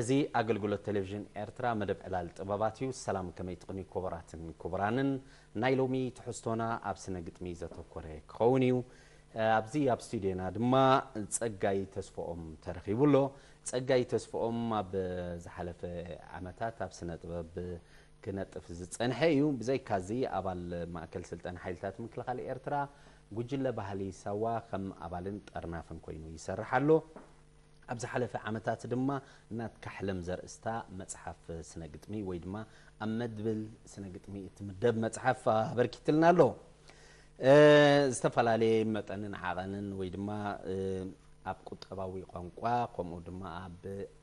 እዚ ኣገልግሎት ቴሌቪዥን ኤርትራ መደብ ዕላል ጥበባት እዩ። ሰላም፣ ከመይ ትቕንዩ ክቡራትን ክቡራንን? ናይ ሎሚ ትሕዝቶና ኣብ ስነ ግጥሚ ዘተኮረ ክኸውን እዩ። ኣብዚ ኣብ ስቱድዮና ድማ ጸጋይ ተስፍኦም ተረኺቡ ኣሎ። ጸጋይ ተስፍኦም ኣብ ዝሓለፈ ዓመታት ኣብ ስነ ጥበብ ክነጥፍ ዝጸንሐ እዩ። ብዘይካዚ ኣባል ማእከል ስልጠና ሓይልታት ምክልኻል ኤርትራ፣ ጉጅለ ባህሊ ሳዋ ከም ኣባልን ጠርናፍን ኮይኑ ይሰርሕ ኣሎ። ኣብ ዝሓለፈ ዓመታት ድማ ናትካ ሕለም ዘርእስታ መጽሓፍ ስነ ግጥሚ ወይ ድማ ኣብ መድብል ስነ ግጥሚ እትምደብ መጽሓፍ ኣበርኪትልና ኣሎ። እ፣ ዝተፈላለየ መጠንን ዓቐንን ወይ ድማ፣ እ፣ ኣብ ቁጠባዊ ቋንቋ ከምኡ ድማ ኣብ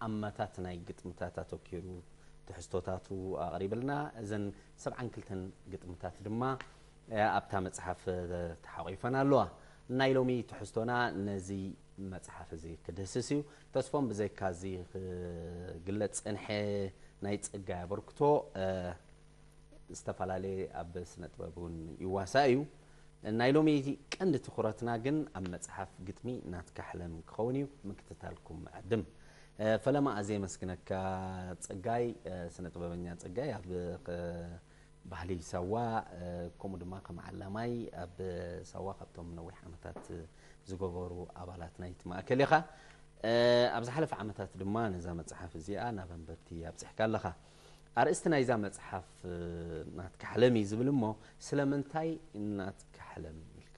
ኣመታት ናይ ግጥምታት ኣተኪሩ ትሕዝቶታቱ ኣቕሪብልና። እዘን ሰብዓን ክልተን ግጥምታት ድማ፣ እ፣ ኣብታ መጽሓፍ፣ እ፣ ተሓቒፈን ኣለዋ። ናይ ሎሚ ትሕዝቶና ነዚ መጽሓፍ እዚ ክድህስስ እዩ። ተስፎም ብዘይካ እዚ ክግለጽ ጸንሐ ናይ ጸጋይ ኣበርክቶ፣ እ፣ ዝተፈላለየ ኣብ ስነ ጥበብ እውን ይዋሳእ እዩ። ናይ ሎሚ ቀንዲ ትኹረትና ግን ኣብ መጽሓፍ ግጥሚ ናትካ ሕለም ክኸውን እዩ። ምክትታልኩም ዕድም። እ፣ ፈለማ ኣዝየ የመስግነካ ጸጋይ፣ እ፣ ስነ ጥበበኛ ጸጋይ ኣብ ኸ-፣ ባህሊ ሳዋ፣ እ፣ ከምኡ ድማ ከም ዓላማይ ኣብ ሳዋ ካብቶም ነዊሕ ዓመታት ዝገበሩ ኣባላት ናይቲ ማእከል ኢኻ። እ፣ ኣብ ዝሓለፈ ዓመታት ድማ ነዛ መጽሓፍ እዚኣ ናብ ኣንበብቲ ኣብጺሕካ ኣለኻ። ኣርእስቲ ናይዛ መጽሓፍ፣ እ፣ ናትካ ሕለም እዩ ዝብል እሞ፣ ስለምንታይ ናትካ ሕለም ኢልካ?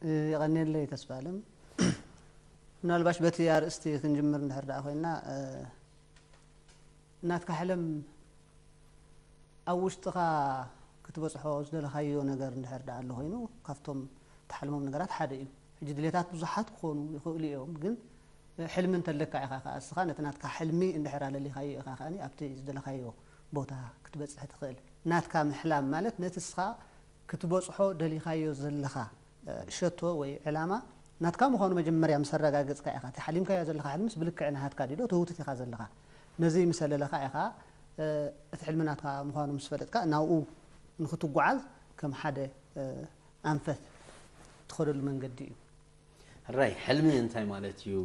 እ፣ የቐንየለይ ተስፋ ኣለም። ምናልባሽ በቲ ኣርእስቲ ክንጅምር እንድሕር ደኣ ኮይና፣ እ፣ ናትካ ሕለም ኣብ ውሽጥኻ ክትበጽሖ ዝደለኻዮ ነገር እንድሕር ደኣ ኣሎ ኮይኑ፣ ካብቶም ትሓልሞም ነገራት ሓደ እዩ። ሕጂ ድሌታት ብዙሓት ክኾኑ ይኽእሉ እዮም፣ ግን ሕልሚ እንተለካ ኢኻ ከኣ እስኻ ነቲ ናትካ ሕልሚ እንድሕር ኣለሊኻዮ ኢኻ ከኣኒ ኣብቲ ዝደለኻዮ ቦታ ክትበጽሕ ትኽእል። ናትካ ምሕላም ማለት ነቲ እስኻ ክትበጽሖ ደሊኻዮ ዘለኻ፣ እ፣ ሸቶ ወይ ዕላማ ናትካ ምዃኑ መጀመርያ ምስ ኣረጋገጽካ ኢኻ። እቲ ሓሊምካዮ ዘለኻ ሕልምስ ብልክዕ ናሃትካ ድዩ ዶ ትህውትት ኢኻ ዘለኻ? ነዚ ምስ ኣለለኻ ኢኻ፣ እ፣ እቲ ሕልሚ ናትካ ምዃኑ ምስ ፈለጥካ ናብኡ ንኽትጓዓዝ ከም ሓደ፣ እ፣ ኣንፈት ትኸደሉ መንገዲ እዩ። ሕራይ፣ ሕልሚ እንታይ ማለት እዩ?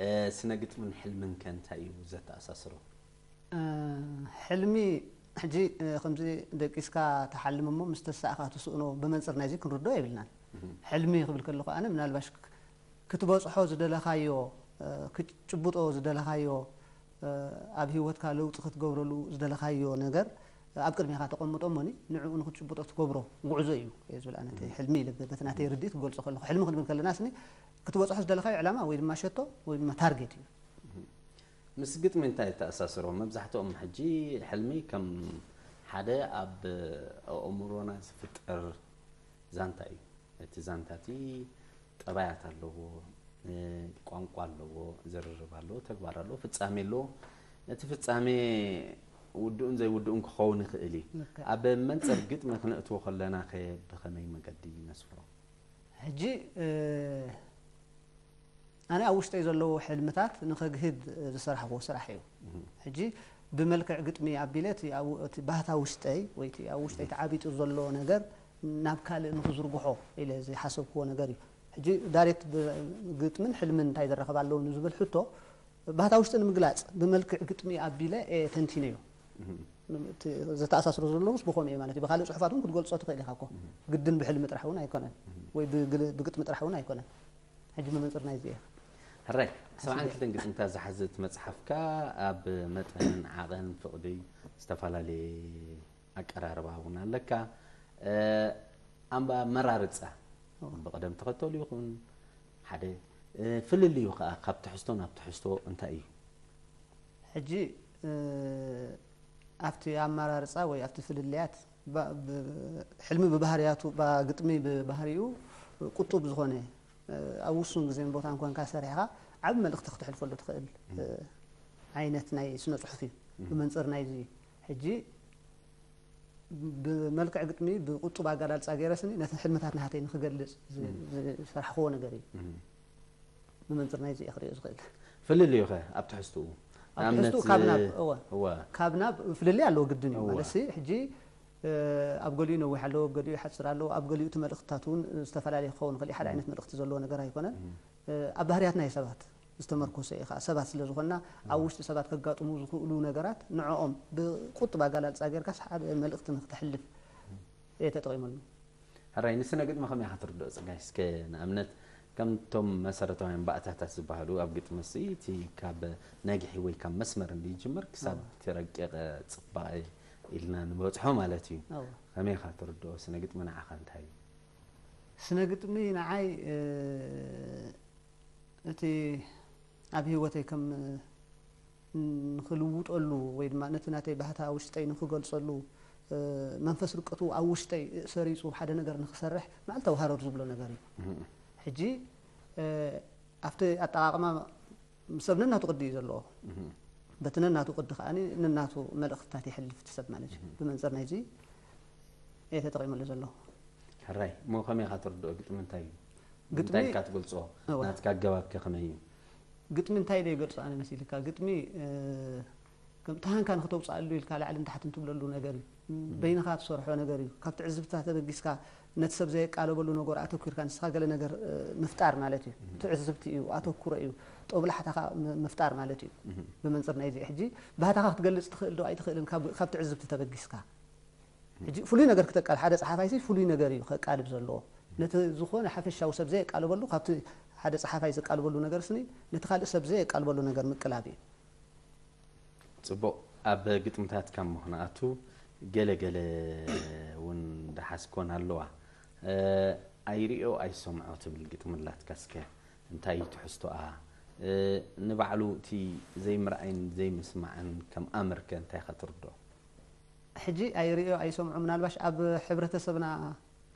እ፣ ስነ ግጥምን ሕልምን ከ እንታይ እዩ ዘተኣሳስሮ? እ፣ ሕልሚ ሕጂ፣ እ፣ ከምዚ ደቂስካ ትሓልም እሞ ምስ ተሳእኻ ትስእኖ ብመንጽር ናይዚ ክንርድኦ የብልናን። እህ። ሕልሚ ክብል ከለኹ ኣነ ምናልባሽ ክ-፣ ክትበጽሖ ዝደለኻዮ፣ እ፣ ክትጭብጦ ዝደለኻዮ፣ እ፣ ኣብ ህይወትካ ለውጢ ክትገብረሉ ዝደለኻዮ ነገር ኣብ ቅድሜኻ ተቐምጦ እሞኒ ንዕኡ ንክትጭብጦ ትገብሮ ጉዕዞ እዩ እየ ዝብል ኣነ። እቲ እህ። ሕልሚ ኢለ በቲ ናተይ ርድኢት ክገልጾ ከለኹ፣ ሕልሚ ክንብል ከለና ስኒ ክትበጽሖ ዝደለኻዮ ዕላማ ወይ ድማ ሸቶ ወይ ድማ ታርጌት እዩ። ምስ ግጥሚ እንታይ ይተኣሳስሮ? መብዛሕትኦም ሕጂ ሕልሚ ከም ሓደ ኣብ ኣእምሮና ዝፍጠር ዛንታ እዩ። እቲ ዛንታ እቲ ጠባያት ኣለዎ፣ እ፣ ቋንቋ ኣለዎ፣ ዝርርብ ኣለዎ፣ ተግባር ኣለዎ፣ ፍጻሜ ኣለዎ። እቲ ፍጻሜ ውድኡን ዘይውድኡን ክኸውን ይኽእል እዩ። ልክዕ። ኣብ መንጽር ግጥሚ ክነእትዎ ከለና ከ ብኸመይ መገዲ ነስፍሮ? ሕጂ፣ እ፣ ኣነ ኣብ ውሽጠይ ዘለዉ ሕልምታት ንኸግህድ ዝሰራሕዎ ስራሕ እዩ። እህ። ሕጂ ብመልክዕ ግጥሚ ኣቢለ እቲ ኣብ፣ እቲ ባህታ ውሽጠይ ወይ እቲ ኣብ ውሽጠይ ተዓቢጡ ዘሎ ነገር ናብ ካልእ ንኽዝርግሖ ኢለ ዝሓሰብክዎ ነገር እዩ። ሕጂ ዳይሬክት ብ-፣ ግጥምን ሕልምን እንታይ ዘራኽብ ኣለዉ ንዝብል ሕቶ፣ ባህታ ውሽጢ ንምግላጽ ብመልክዕ ግጥሚ ኣቢለ እየ ተንቲነዮ። እህ። እቲ ዘተኣሳስሮ ዘለውስ ብኸምኡ እየ ማለት እዩ። ብኻልእ ጽሑፋት እውን ክትገልጾ ትኽእል ኢኻ እኮ። እህ። ግድን ብሕልሚ ጥራሕ እውን ኣይኮነን። እህ። ወይ ብግል-፣ ብግጥሚ ጥራሕ እውን ኣይኮነን። ሕጂ መመንጽር ናይዚ እየ። ሕራይ፣ ሰብዓን ክልተን ግጥምታት ዝሓዘት መጽሓፍካ ኣብ መጠንን ዓቐን ፍቕዲ ዝተፈላለየ ኣቀራርባ እውን ኣለካ። እ፣ ኣምባ መራርጻ እዎ። ብቕደም ተኸተሉ ይኹን ሓደ፣ እ፣ ፍልልዩ ከኣ ካብ ትሕዝቶ ናብ ትሕዝቶ እንታይ እዩ? ሕጂ፣ እ፣ ኣብቲ ኣመራርጻ ወይ ኣብቲ ፍልልያት ባ-፣ ብ-፣ ሕልሚ ብባህርያቱ፣ ባ-፣ ግጥሚ ብባህሪኡ ቁጡብ ዝኾነ፣ እ፣ ኣብ ውሱን ግዜን ቦታን ኮንካ ሰሪሕኻ ዓቢ መልእኽቲ ክተሕልፈሉ ትኽእል፣ እ፣ ዓይነት ናይ ስነ ጽሑፍ እዩ። እም። ብመንጽር ናይዚ ሕጂ ብመልክዕ ግጥሚ ብቁጡብ ኣገላልጻ ገይረ ስኒ ነቲ ሕልምታት ናህተይ ንክገልጽ ዝ-፣ እም። ዝሰራሕክዎ ነገር እዩ። እም። ብመንጽር ናይዚ እየ ክርእዮ ዝኽእል። ፍልልዩ ኸ ኣብ ትሕዝትኡ? ኣብ ንኣብነት ትሕዝትኡ ካብ ናብ፣ ዝ-፣ እወ። እወ። ካብ ናብ ፍልልይ ኣለዎ ግድን እዩ። እወ። ማለት ሲ፣ ሕጂ፣ እ፣ ኣብ ገሊኡ ነዊሕ ኣለዎ፣ ኣብ ገሊኡ ይሓጽር ኣለዎ፣ ኣብ ገሊኡ እቲ መልእኽትታት እውን ዝተፈላለየ ክኸውን ይኽእል እዩ። ሓደ እም። ዓይነት መልእኽቲ ዘለዎ ነገር ኣይኮነን። እም። እ፣ ኣብ ባህርያት ናይ ሰባት፣ ዝተመርኮሰ እዩ። ከዓ ሰባት ስለ ዝኾንና ኣብ ውሽጢ ሰባት ከጋጥሙ ዝኽእሉ ነገራት ንዕኦም ብቁጥብ ኣገላልፃ ጌርካስ ሓደ መልእኽቲ ንክተሕልፍ እየ ተጠቒመሉ። ሕራይ፣ ንስነ ግጥሚ ከመይ ኢኻ ትርድኦ ጽጋይ? እስከ ንኣብነት ከምቶም መሰረታውያን ባእታታት ዝበሃሉ ኣብ ግጥሚ ሲ እቲ ካብ ነግሒ ወይ ካብ መስመር እንዲ ይጅምር ክሳብ እቲ ረቂቕ ጽባቐ ኢልና ንበጽሖ ማለት እዩ። ከመይ ኢኻ ትርድኦ? ስነ ግጥሚ ንዓኻ እንታይ እዩ? ስነ ግጥሚ ንዓይ እቲ ኣብ ህይወተይ ከም ንኽልውጠሉ ወይ ድማ ነቲ ናተይ ባህታ ውሽጠይ ንኽገልጸሉ መንፈስ ርቀቱ ኣብ ውሽጠይ ሰሪጹ ሓደ ነገር ንኽሰርሕ መዓልታዊ ሃረር ዝብሎ ነገር እዩ። ሕጂ ኣብቲ ኣጠቓቕማ ሰብ ነናቱ ቅዲ እዩ ዘለዎ። በቲ ነናቱ ቅዲ ከኣ ነናቱ መልእኽትታት የሕልፍ እቲ ሰብ ማለት እዩ። ብመንጽር ናይዚ እየ ተጠቒመሉ ዘለኹ። ሕራይ፣ እሞ ከመይ ኢኻ ትርድኦ? ግጥሚ እንታይ እዩ? ግጥሚ እንታይ ኢልካ ትገልጾ? እወ። ናትካ ኣገባብ ከ ከመይ እዩ? ግጥሚ እንታይ ኢለ ይገልጾ ኣነ መሲልካ? ግጥሚ፣ እ፣ ከም ተሃንካ ንኽተውጽኣሉ ኢልካ ላዕልን ታሕትን ትብለሉ ነገር እዩ። በይንኻ ትሰርሖ ነገር እዩ። ካብ ትዕዝብትታት ተበጊስካ ነቲ ሰብ ዘየቃለበሉ ነገር ኣተኲርካ ንስኻ ገለ ነገር፣ እ፣ ምፍጣር ማለት እዩ። ትዕዝብቲ እዩ፣ ኣተኩሮ እዩ። ጦብላሕታ ከኣ ም-፣ ምፍጣር ማለት እዩ። ብመንጽር ናይዚ ሕጂ ባህታኻ ክትገልጽ ትኽእል ዶ ኣይትኽእልን ካብ፣ ካብ ትዕዝብቲ ተበጊስካ? ሕጂ ፍሉይ ነገር ክተቃል-፣ ሓደ ጸሓፋይሲ ፍሉይ ነገር እዩ ከቃልብ ዘለዎ። ነቲ ዝኾነ ሓፈሻዊ ሰብ ዘየቃልበሉ፣ ካብቲ ሓደ ጸሓፋይ ዘቃልበሉ ነገር ስኒ፣ ነቲ ካልእ ሰብ ዘየቃልበሉ ነገር ምቅላብ እዩ። ጽቡቕ። ኣብ ግጥምታትካ እሞ ክንኣቱ፣ ገለ ገለ እውን ደሓስ ኮን ኣለዋ። እ፣ ኣይርእዮ ኣይሰምዖ ትብል ግጥሚ ኣላትካ። እስከ እንታይ እዩ ትሕዝቶኣ? እ፣ ንባዕሉ እቲ ዘይምርኣይን ዘይምስማዕን ከም ኣምር ከ እንታይ ኢኻ ትርድኦ? ሕጂ ኣይርእዮ ኣይሰምዖ፣ ምናልባሽ ኣብ ሕብረተሰብና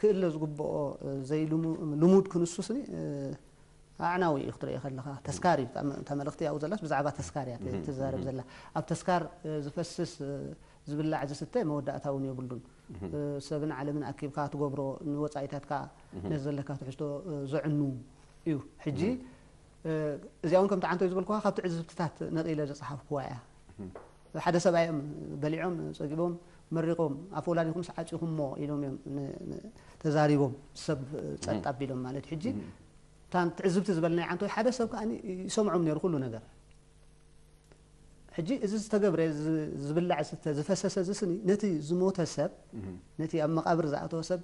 ክእለ ዝግብኦ፣ እ፣ ዘይልሙ-፣ ልሙድ ክንሱ ስኒ፣ እ፣ ኣዕናዊ እዩ ክትርእዮ ከለኻ። ተስካር እዩ። እታ መ-፣ እታ መልእኽቲ ኣብኡ ዘላስ ብዛዕባ ተስካር እያ ት-፣ ትዛረብ ዘላ። ኣብ ተስካር፣ እ፣ ዝፈስስ፣ እ፣ ዝብላዕ ዝስተ መወዳእታ እውን የብሉን። እ፣ ሰብን ዓለምን ኣኪብካ ትገብሮ፣ ንወጻኢታትካ ነቲ ዘለካ ትሕዝቶ፣ እ፣ ዘዕኑ እዩ። ሕጂ፣ እ፣ እዚኣ እውን ከምቲ ዓንቶይ ዝበልኩኻ ካብ ትዕዝብትታት ነቒለ ዝጸሓፍኩዋ እያ። ሓደ ሰብኣይ እዮም በሊዖም፣ ጸጊቦም፣ መሪቖም፣ ኣፍ ወላዲኹምስ ዓጺኹሞ ኢሎም እዮም ን-፣ ን-፣ ተዛሪቦም፣ ሰብ ጸጥ ኣቢሎም ማለት እዩ። ሕጂ፣ እታ ትዕዝብቲ ዝበልናያ ዓንቶይ ሓደ ሰብ ከኣ ይሰምዖም ነይሩ ኩሉ ነገር። ሕጂ፣ እዚ ዝተገብረ፣ ዝ-፣ ዝብላዕ ዝስተ፣ ዝፈሰሰ፣ እዚ ስኒ፣ ነቲ ዝሞተ ሰብ፣ ነቲ ኣብ መቓብር ዝኣተወ ሰብ፣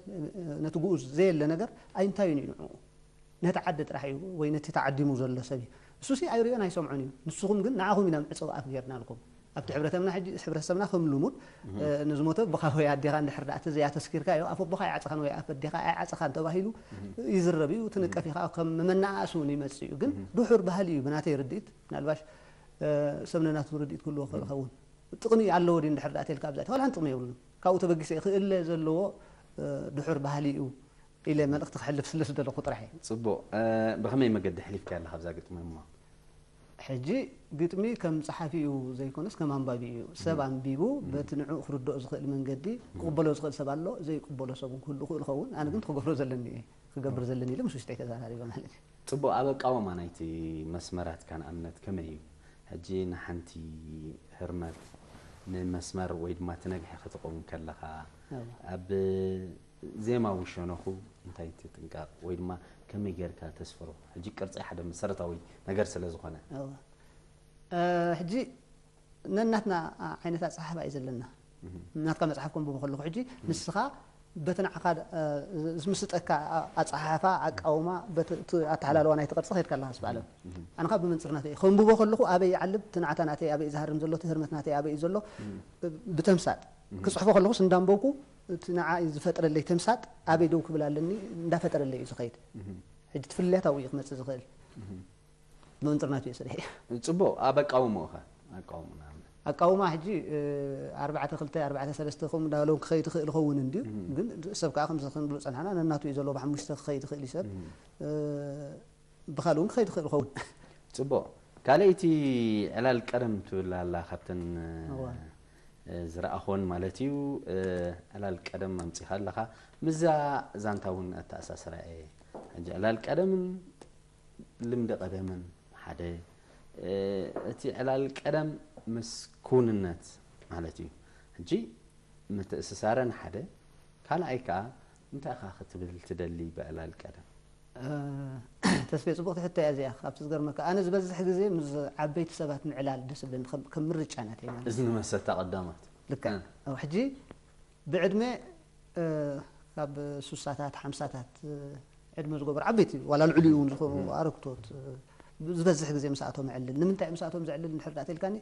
ነቲ ግኡዝ ዘየለ ነገር ኣይንታዩን እዩ ንዕኡ። ነቲ ዓዲ ጥራሕ እዩ ወይ ነቲ ተዓዲሙ ዘሎ ሰብ እዩ። እሱሲ ኣይርእዮን ኣይሰምዖን እዩ። ንስኹም ግን ንዓኹም ኢና መዕጸዊ ኣፍ ጌርናልኩም። ኣብቲ ሕብረተምና ሕጂ፣ ሕብረተሰብና ከም ልሙድ፣ እ፣ ንዝሞተ ኣቦኻ ወይ ኣዴኻ እንድሕር ደኣ ተዘይኣተስኪርካዮ፣ ኣፍ ኣቦኻ ኣይዓጸኻን ወይ ኣፍ ኣዴኻ ኣይዓጸኻን ተባሂሉ ይዝረብ እዩ፣ ትንቀፍ እዩ፣ ካብ ከም መመናኣእሲ እውን ይመጽእ እዩ። ግን ድሑር ባህሊ እዩ ብናተይ ርድኢት፣ ምናልባሽ፣ እ፣ ሰብ ነናቱ ርድኢት ክህልዎ ይኽእል ይኸውን። ጥቕሚ ኣለዎ ድዩ እንድሕር ደኣ ተልካ ኣብዛ፣ ዋላ ሓንቲ ጥቕሚ የብሉን። ካብኡ ተበጊሰ ክእለ ዘለዎ፣ እ፣ ድሑር ባህሊ እዩ። ኢለ መልእኽቲ ክሕልፍ ስለ ዝደለኹ ጥራሕ እየ። ጽቡቕ። እ፣ ብኸመይ መገዲ ኣሕሊፍካያ ኣለኻ ኣብዛ ግጥሚ እሞ? ሕጂ ግጥሚ ከም ጸሓፊኡ ዘይኮነስ ከም ኣንባቢ እዩ። ሰብ ኣንቢቡ በቲ ንዕኡ ክርድኦ ዝኽእል መንገዲ ክቕበሎ ዝኽእል ሰብ ኣሎ፣ ዘይቅበሎ ሰብ እውን ክህሉ ይኽእል ይኸውን። ኣነ ግን ክገብሮ ዘለኒ እየ፣ ክገብር ዘለኒ ኢለ ምስ ውሽጠይ ተዘራሪበ ማለት እዩ። ጽቡቕ። ኣብ ኣቃውማ ናይቲ መስመራትካ ንኣብነት ከመይ እዩ? ሕጂ ንሓንቲ ህርመት ንመስመር ወይ ድማ እቲ ነግሒ ክትቕውም ከለኻ እወ። ኣብ ዜማዊ ሸነኹ እንታይ ትጥንቀቕ ወይ ድማ ከመይ ጌርካ ተስፍሮ? ሕጂ ቅርጺ ሓደ መሰረታዊ ነገር ስለ ዝኾነ። እወ። እ፣ ሕጂ ነናትና ዓይነት ኣጸሓሕፋ እዩ ዘለና። ናትካ መጽሓፍ ከንብቦ ከለኹ ሕጂ ንስኻ በቲ ንዓኻ፣ እ፣ ዝምስጠካ ኣ-፣ ኣጸሓሕፋ፣ ኣቃውማ፣ በቲ እቲ ኣተሓላልዋ ናይቲ ቅርጺ ከይድካ ኣለኻ ዝብኣለም። ኣነ ካብ ብመንጽር ናተይ ከንብቦ ከለኹ ኣበይ ይዓልብ፣ እቲ ናዕታ ናተይ ኣበይ እዩ ዝሃርም ዘሎ፣ እቲ ህርመት ናተይ ኣበይ እዩ ዘሎ፣ ብተምሳጥ ክጽሕፎ ከለኹስ እንዳንበብኩ እቲ ንዓይ ዝፈጥረለይ ተምሳጥ ኣበይ ደው ክብል ኣለኒ እንዳፈጠረለይ እዩ ዝኸይድ። ሕጂ እቲ ፍልልያት ኣብኡ እዩ ክመጽእ ዝኽእል። ብመንጽር ናቱ እየ ሰሪሐ። ጽቡቕ፣ ኣብ ኣቃውሞኡ ኸ? ኣቃውሞ ንኣብነት። ኣቃውማ ሕጂ፣ እ፣ ኣርባዕተ ክልተ፣ ኣርባዕተ ሰለስተ ከምኡ እንዳበለ እውን ክኸይድ ይኽእል ይኸውን እንድዩ። ግን ሰብ ከኣ ከምዚ ክንብሎ ጸናሕና፣ ነናቱ እዩ ዘለዎ፣ ብሓሙሽተ ክኸይድ ይኽእል እዩ ሰብ። እ፣ ብኻልእ እውን ክኸይድ ይኽእል ይኸውን። ጽቡቕ። ካልኣይቲ ዕላል ቀደም ትብል ኣላ፣ ካብተን፣ እ፣ እዋ። እ፣ ዝረኣኹወን ማለት እዩ። እ፣ ዕላል ቀደም ኣምጺኻ ኣለኻ። ምስዛ ዛንታ እውን ኣተኣሳስራ እየ። ሕጂ ዕላል ቀደምን ልምዲ ቀደምን ሓደ፣ እ፣ እቲ ዕላል ቀደም ምስ ክውንነት ማለት እዩ። ሕጂ ምትእስሳረን ሓደ፣ ካልኣይ ከኣ እንታይ ኢኻ ክትብል ትደሊ ብዕላል ቀደም? ተስፌ፣ ጽቡቕቲ ሕቶ እያ እዚኣ። ካብቲ ዝገርመካ፣ ኣነ ዝበዝሕ ግዜ ምስ ዓበይቲ ሰባት ምዕላል ደስ ዝብለኒ፣ ከም ከም ምርጫ ናተይ ማለት እዩ። እዝኒ መሰታ ቀዳማት። ልክዕ። እ። ኣብ ሕጂ ብዕድመ፣ እ፣ ካብ ሱሳታት፣ ሓምሳታት፣ እ፣ ዕድመ ዝገበሩ ዓበይቲ፣ ዋላ ልዕሊኡ እውን ዝኾኑ ኣረግቶት፣ እ፣ ዝበዝሕ ግዜ ምስኣቶም እዕልል። ንምንታይ ምስኣቶም ዘዕልል እንድሕር ደኣ ተልካኒ፣